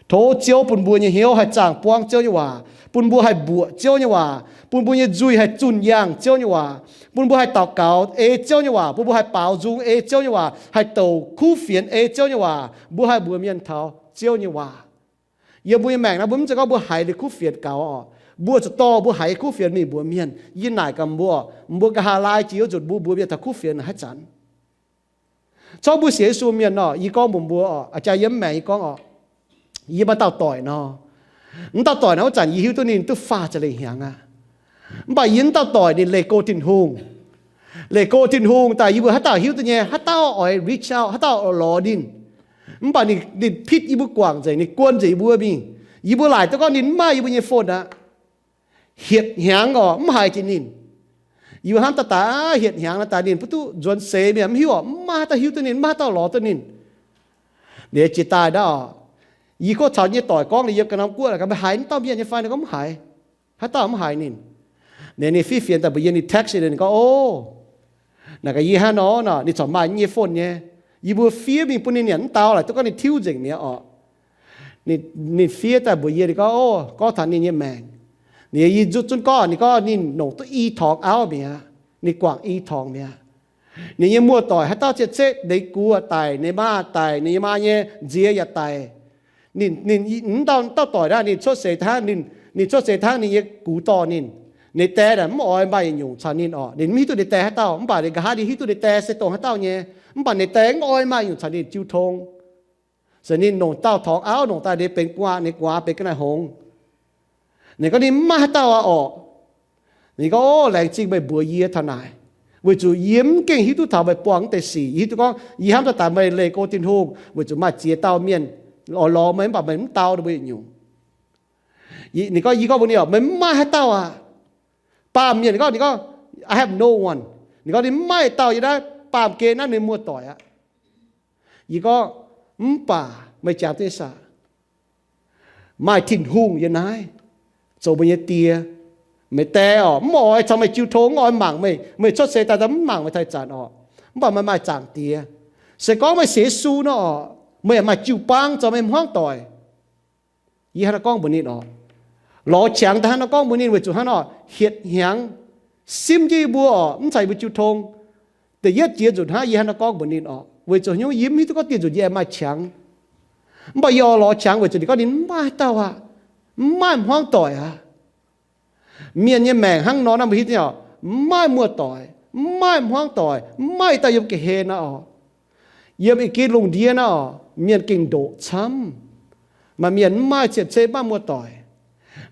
Tov Ziouv bun mbuo nyei hnyouv haih zaangh buangv Ziouv nyei waac, bun mbuo haih mbuoqc Ziouv nyei waac, bun mbuo nyei nzuih haih zunh yaangh Ziouv nyei waac, bun mbuo haih daux gaux ei Ziouv nyei waac, bun mbuo haih baaux nzung ei Ziouv nyei waac, haih douc kuv fienx ei Ziouv nyei waac, mbuo haih mbuox mienh taux Ziouv nyei waac. Yiem mbuo nyei maengc naaiv, mbuo mv zeiz gorngv mbuo haiz liuz kuv fienx gaux oc, mbuo zuqc dorh mbuo haiz kuv fienx mingh mbuox mienh. Yie naaic gaax mbuo, mbuo nqa'haav laai jiex wuov nzunc mbuo mbuox mienh taux kuv fienx haaix zanc? Corc mbuo sienx Yesu mienh nor, yie gorngv mbuox mbuo oc, aa jaa yiem maengc yie gorngv oc, yie maaih dauh doic nor. Mv dauh doic naaiv wuov zanc yie hiuv duqv ninh duqv faah ziepc lengh hnyangx aqv. Mv baac yie mv dauh doic ninh leih go Tin-Hungh. Leih go Tin-Hungh daaih yie mbuo haaix dauh hiuv duqv nyei, haaix dauh oix reach out, haaix dauh oix lorz ninh. Mv baac ninh, ninh pitv yie mbuo guangc nzengc, ninh guon nzengc yie mbuo mingh. Yie mbuo laaic duqv gorngv ninh mv maaih yie mbuo nyei phone aqv. Hietc hnyangx oc, mv haiz jiex ninh. Yie mbuo hnamv daaih daaih hietc hnyangx daaih ninh mv duqv nzuonx seix mi'aqv, mv hiuv oc, mv maaih haaix dauh hiuv duqv ninh, mv maaih haaix dauh lorz duqv ninh. Ninh jiex daaih ndau, yie gorngv caux nyei doic gorngv, ninh yiem ga'norm guoqv, meih haiz mv dauh mienh nyei fai? Ninh gorngv mv haiz. Haaix dauh mv haiz ninh. Ninh, ninh fiev fienx daaih mbuox yie, ninh text ninh gorngv, o, naaic gaax yie hnangv nor nor, ninh corc maaih nyei phone nyei. Yie mbuo fiev mingh bun ninh nyanc mv dau, laaic duqv gorngv ninh tiuv nzengc mi'aqv oc. Ninh, ninh fiev daaih mbuox yie, ninh gorngv, o, gorngv taux ninh nyei maengc. Ninh, yie nzuqc zunv gorngv, ninh gorngv ninh longc duqv i torngx auv mi'aqv. Ninh guangc i torngx mi'aqv. Ninh nyei muoz-doic haaix dauh cien-ceqv deix gux daic, ninh maa daic, ninh nyei maa nyei nziex yaac daic. Ninh, ninh, dauh, dauh doic naaiv ninh cuotv seix hnangv, ninh, ninh cuotv seix hnangv ninh nyei gux dorh ninh. Ninh die naaic mv oix maaih yietc nyungc caux ninh orqc. Ninh mv hiuv duqv ninh die haaix dauh, mv baac ninh nqa'haav ninh hiuv duqv ninh die se dongh haaix dauh nyei. Mv baac ninh die mv oix maaih yietc nyungc caux ninh jiu tong. Se ninh longc dauh torngx auv longc daaih, ninh benx gu'nguaaz, ninh gu'nguaaz benx ga'naaiv hngongx. Ninh gorngv ninh mv maaih haaix dauh aqv orqc. Ninh gorngv, o, laengz zingh meih mbuox yie taux naaic, weic zuqc yie mv gengh hiuv duqv taux meih buangh wuov deix sic. Yie hiuv duqv gorngv yie hnamv daaih taux meih leih go Tin-Hungh weic zuqc maaih ziex dauh mienh oix lorz meih mv baac meih mv dau ninh mbuo yietc nyungc. Ninh gorngv, yie gorngv mbuox ninh orqc, meih mv maaih haaix dauh aqv. Baamh mienh ninh gorngv, ninh gorngv, I have no one. Ninh gorngv ninh mv maaih dauh yiem naaiv baamh gen naaiv ninh muoz-doic aqv. Yie gorngv, mv baac meih jangx duqv nyei saah? Maaih Tin-Hungh yiem naaiv zoux mbuo nyei die. Meih die orqc, mv oix caux meih jiu tong, mv oix mangc meih, meih cuotv seix daaih mv mangc meih taux ih zanc orqc. Mv baac meih maaih Zaangc Diex. Se gorngv meih sienx Yesu nor orqc, meih yaac maaih jiu-baang zoux meih hmuangv doic. Yie hnangv naaiv gorngv mbuox ninh orqc. Lorz qangx daaih hnangv naaiv gorngv mbuox ninh weic zuqc hnangv nor hietc hnyangx simv jienv yie mbuo orqc, mv caux yie mbuo jiu tong. Da'yietv jiex nzunc hnangv yie hnangv naaiv gorngv mbuox ninh orqc, weic zuqc haaix nyungc yie mv hiuv duqv gorngv dieh nzunc yie aengx maaih qangx. Mv baac yie oix lorz qangx weic zuqc ninh gorngv ninh mv maaih haaix dauh aqv, mv maaih hmuangv doic aqv. Mienh nyei maengc hnangv nor naaiv mbuo hiuv duqv orqc, mv maaih muoz-doic, mv maaih hmuangv doic, mv maaih dauh yiem ga'hlen naaiv orqc. Yiem ih gitv lungh ndiev naaiv orqc, mienh gengh ndoqc camv. Maaih mienh mv maaih cien-ceqv, mv maaih muoz-doic.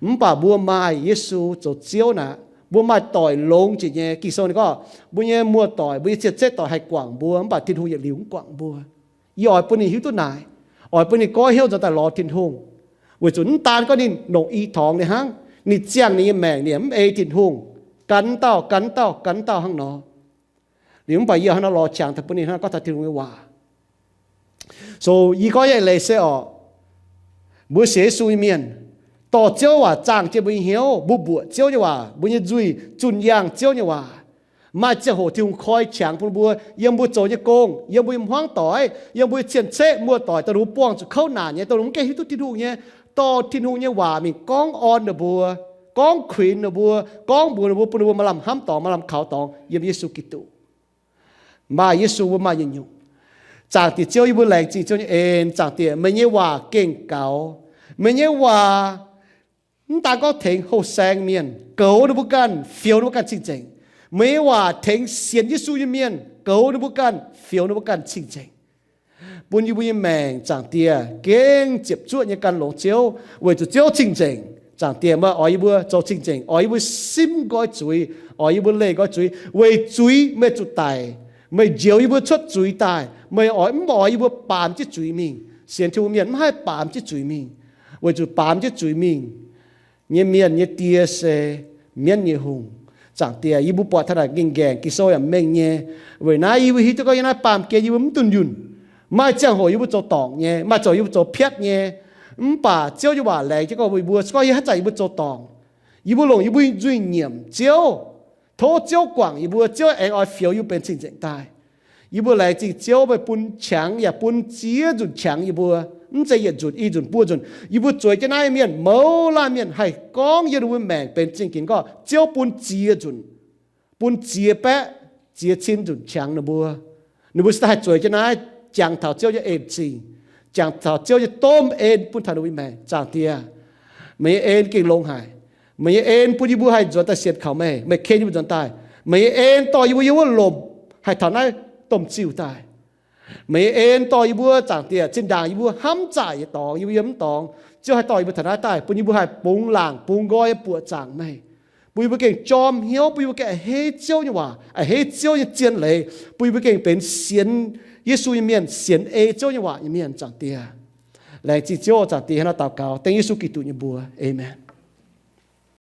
Mv baac mbuo maaih Yesu zoux Ziouv naaic, mbuo maaih doic longx jiex nyei. Ging-Sou ninh gorngv mbuo nyei muoz-doic, mbuo nyei cien-ceqv doic haih guangc mbuo, mv baac Tin-Hungh yietc liuz mv guangc mbuo. Yie oix bun ninh hiuv duqv naaic, oix bun ninh goiv hnyouv nzuonx daaih lorz Tin-Hungh, weic zuqc mv daan gorngv ninh longc i torngx ninh hnangv, ninh ziangh ninh nyei maengc ninh mv ei Tin-Hungh, gan dauh, gan dauh, gan dauh hnangv nor. Liuz mv baac yie hnangv nor lorz qangx daaih bun ninh hnangv gorngv taux Tin-Hungh nyei waac. So yie gorngv nyei eix leiz se orqc, mbuo sienx Yesu nyei mienh, dorh Ziouv waac zaangh jienv mbuo nyei hnyouv, mbuo mbuoqc Ziouv nyei waac, mbuo nyei nzuih zunh yangh Ziouv nyei waac, maaih ziangh hoc Tin-Hungh koi qangx bun mbuo yiem mbuo zoux nyei gong, yiem mbuo nyei hmuangv doic, yiem mbuo nyei cien-ceqv, muoz-doic, dongh ninh mbuo buangh zuqc kouv naanc nyei, dongh ninh mbuo mv gengh hiuv duqv Tin-Hungh nyei, dorh Tin-Hungh nyei waac mingh gorngv orn ninh mbuo, gorngv kuinx ninh mbuo, gorngv mbuox ninh mbuo, bun ninh mbuo maaih lamh hnamv dorngx, maaih lamh kaux dorngx yiem Yesu Giduc. Maaih Yesu mbuo maaih nyungc-nyungc. Zaangc Diex Ziouv, yie mbuo laengz zingh Ziouv nyei en. Zaangc Diex, meih nyei waac gengh gaux. Meih nyei waac mv daan gorngv tengx houh saeng mienh, goux ninh mbuo ganh, fioux ninh mbuo ganh cing-nzengc. Meih nyei waac tengx sienx Yesu nyei mienh, goux ninh mbuo ganh, fioux ninh mbuo ganh cing-nzengc. Bun yie mbuo nyei maengc, Zaangc Diex, gengh ziepc zuoqv nyei gan longx Ziouv, weic zuqc Ziouv cing-nzengc. Zaangc Diex, meih oix yie mbuo zoux cing-nzengc, oix yie mbuo simv nqoi zuiz, oix yie mbuo leih nqoi zuiz. Weic zuiz meih zuqc daic, meih njoux yie mbuo cuotv zuiz daaih. Meih oix, mv oix yie mbuo baamz jienv zuiz mingh. Sienx Tin-Hungh mienh mv haih baamz jienv zuiz mingh, weic zuqc baamz jienv zuiz mingh nyei mienh nyei die se mienv nyei hungh. Zaangc Diex, yie mbuo buatc taux naaic ging-ngaengc, Ging-Sou yaac mengh nyei. Weic naaiv yie mbuo hiuv duqv gorngv yiem naaiv baamh gen yie mbuo mv dunh yunh. Maaih ziangh hoc yie mbuo zoux dorngc nyei, maaih ziangh hoc yie mbuo zoux piatv nyei. Mv baac Ziouv nyei waac laengz jienv gorngv mbuox yie mbuo, se gorngv yie haaix zanc yie mbuo zoux dorngc, yie mbuo longc yie mbuo nyei nzuih nyiemc Ziouv, tov Ziouv guangc yie mbuo, Ziouv aengx oix fioux yie mbuo benx cing-nzengc daaih. Yie mbuo laengz zingh Ziouv meih bun qangx yaac bun ziex nzunc qangx yie mbuo. Mv zeiz yietc nzunc, i nzunc, buo nzunc. Yie mbuo zueiz jienv naaiv mienh, mouz laanh mienh haih gorngv yiem ninh mbuo maengc benx zingh ginx gorngv Ziouv bun ziex nzunc, bun ziex baeqv, ziex cin nzunc qangx ninh mbuo. Ninh mbuo se haih zueiz jienv naaiv jangx taux Ziouv nyei en-zingh, jangx taux Ziouv nyei domh en bun taux ninh mbuo nyei maengc. Zaangc Diex, meih nyei en gengh longx haic. Meih nyei en bun yie mbuo haih nzuonx daaih sienx kaux meih, meih ken yie mbuo nzuonx daaih. Meih nyei en dorh yie mbuo yiem wuov lomc haih taux naaiv domh ziuh daaih. Meih nyei en dorh yie mbuo, Zaangc Diex, zinh ndaangc yie mbuo hnamv zaaic yietc dorngx, yie mbuo yiem mv dorngx, Ziouv haih dorh yie mbuo taux naaiv daaih, bun yie mbuo haih bungx laangc bungx nqoi buoqc zaangc meih, bun yie mbuo gengh jorm hnyouv, bun yie mbuo gengh a'hneiv Ziouv nyei waac, a'hneiv Ziouv nyei zien leiz, bun yie mbuo gengh benx sienx Yesu nyei mienh, sienx ei Ziouv nyei waac nyei mienh, Zaangc Diex. Laengz zingh Ziouv, Zaangc Diex, hnangv naaiv daux gaux dengv Yesu Giduc nyei mbuox. Aamen.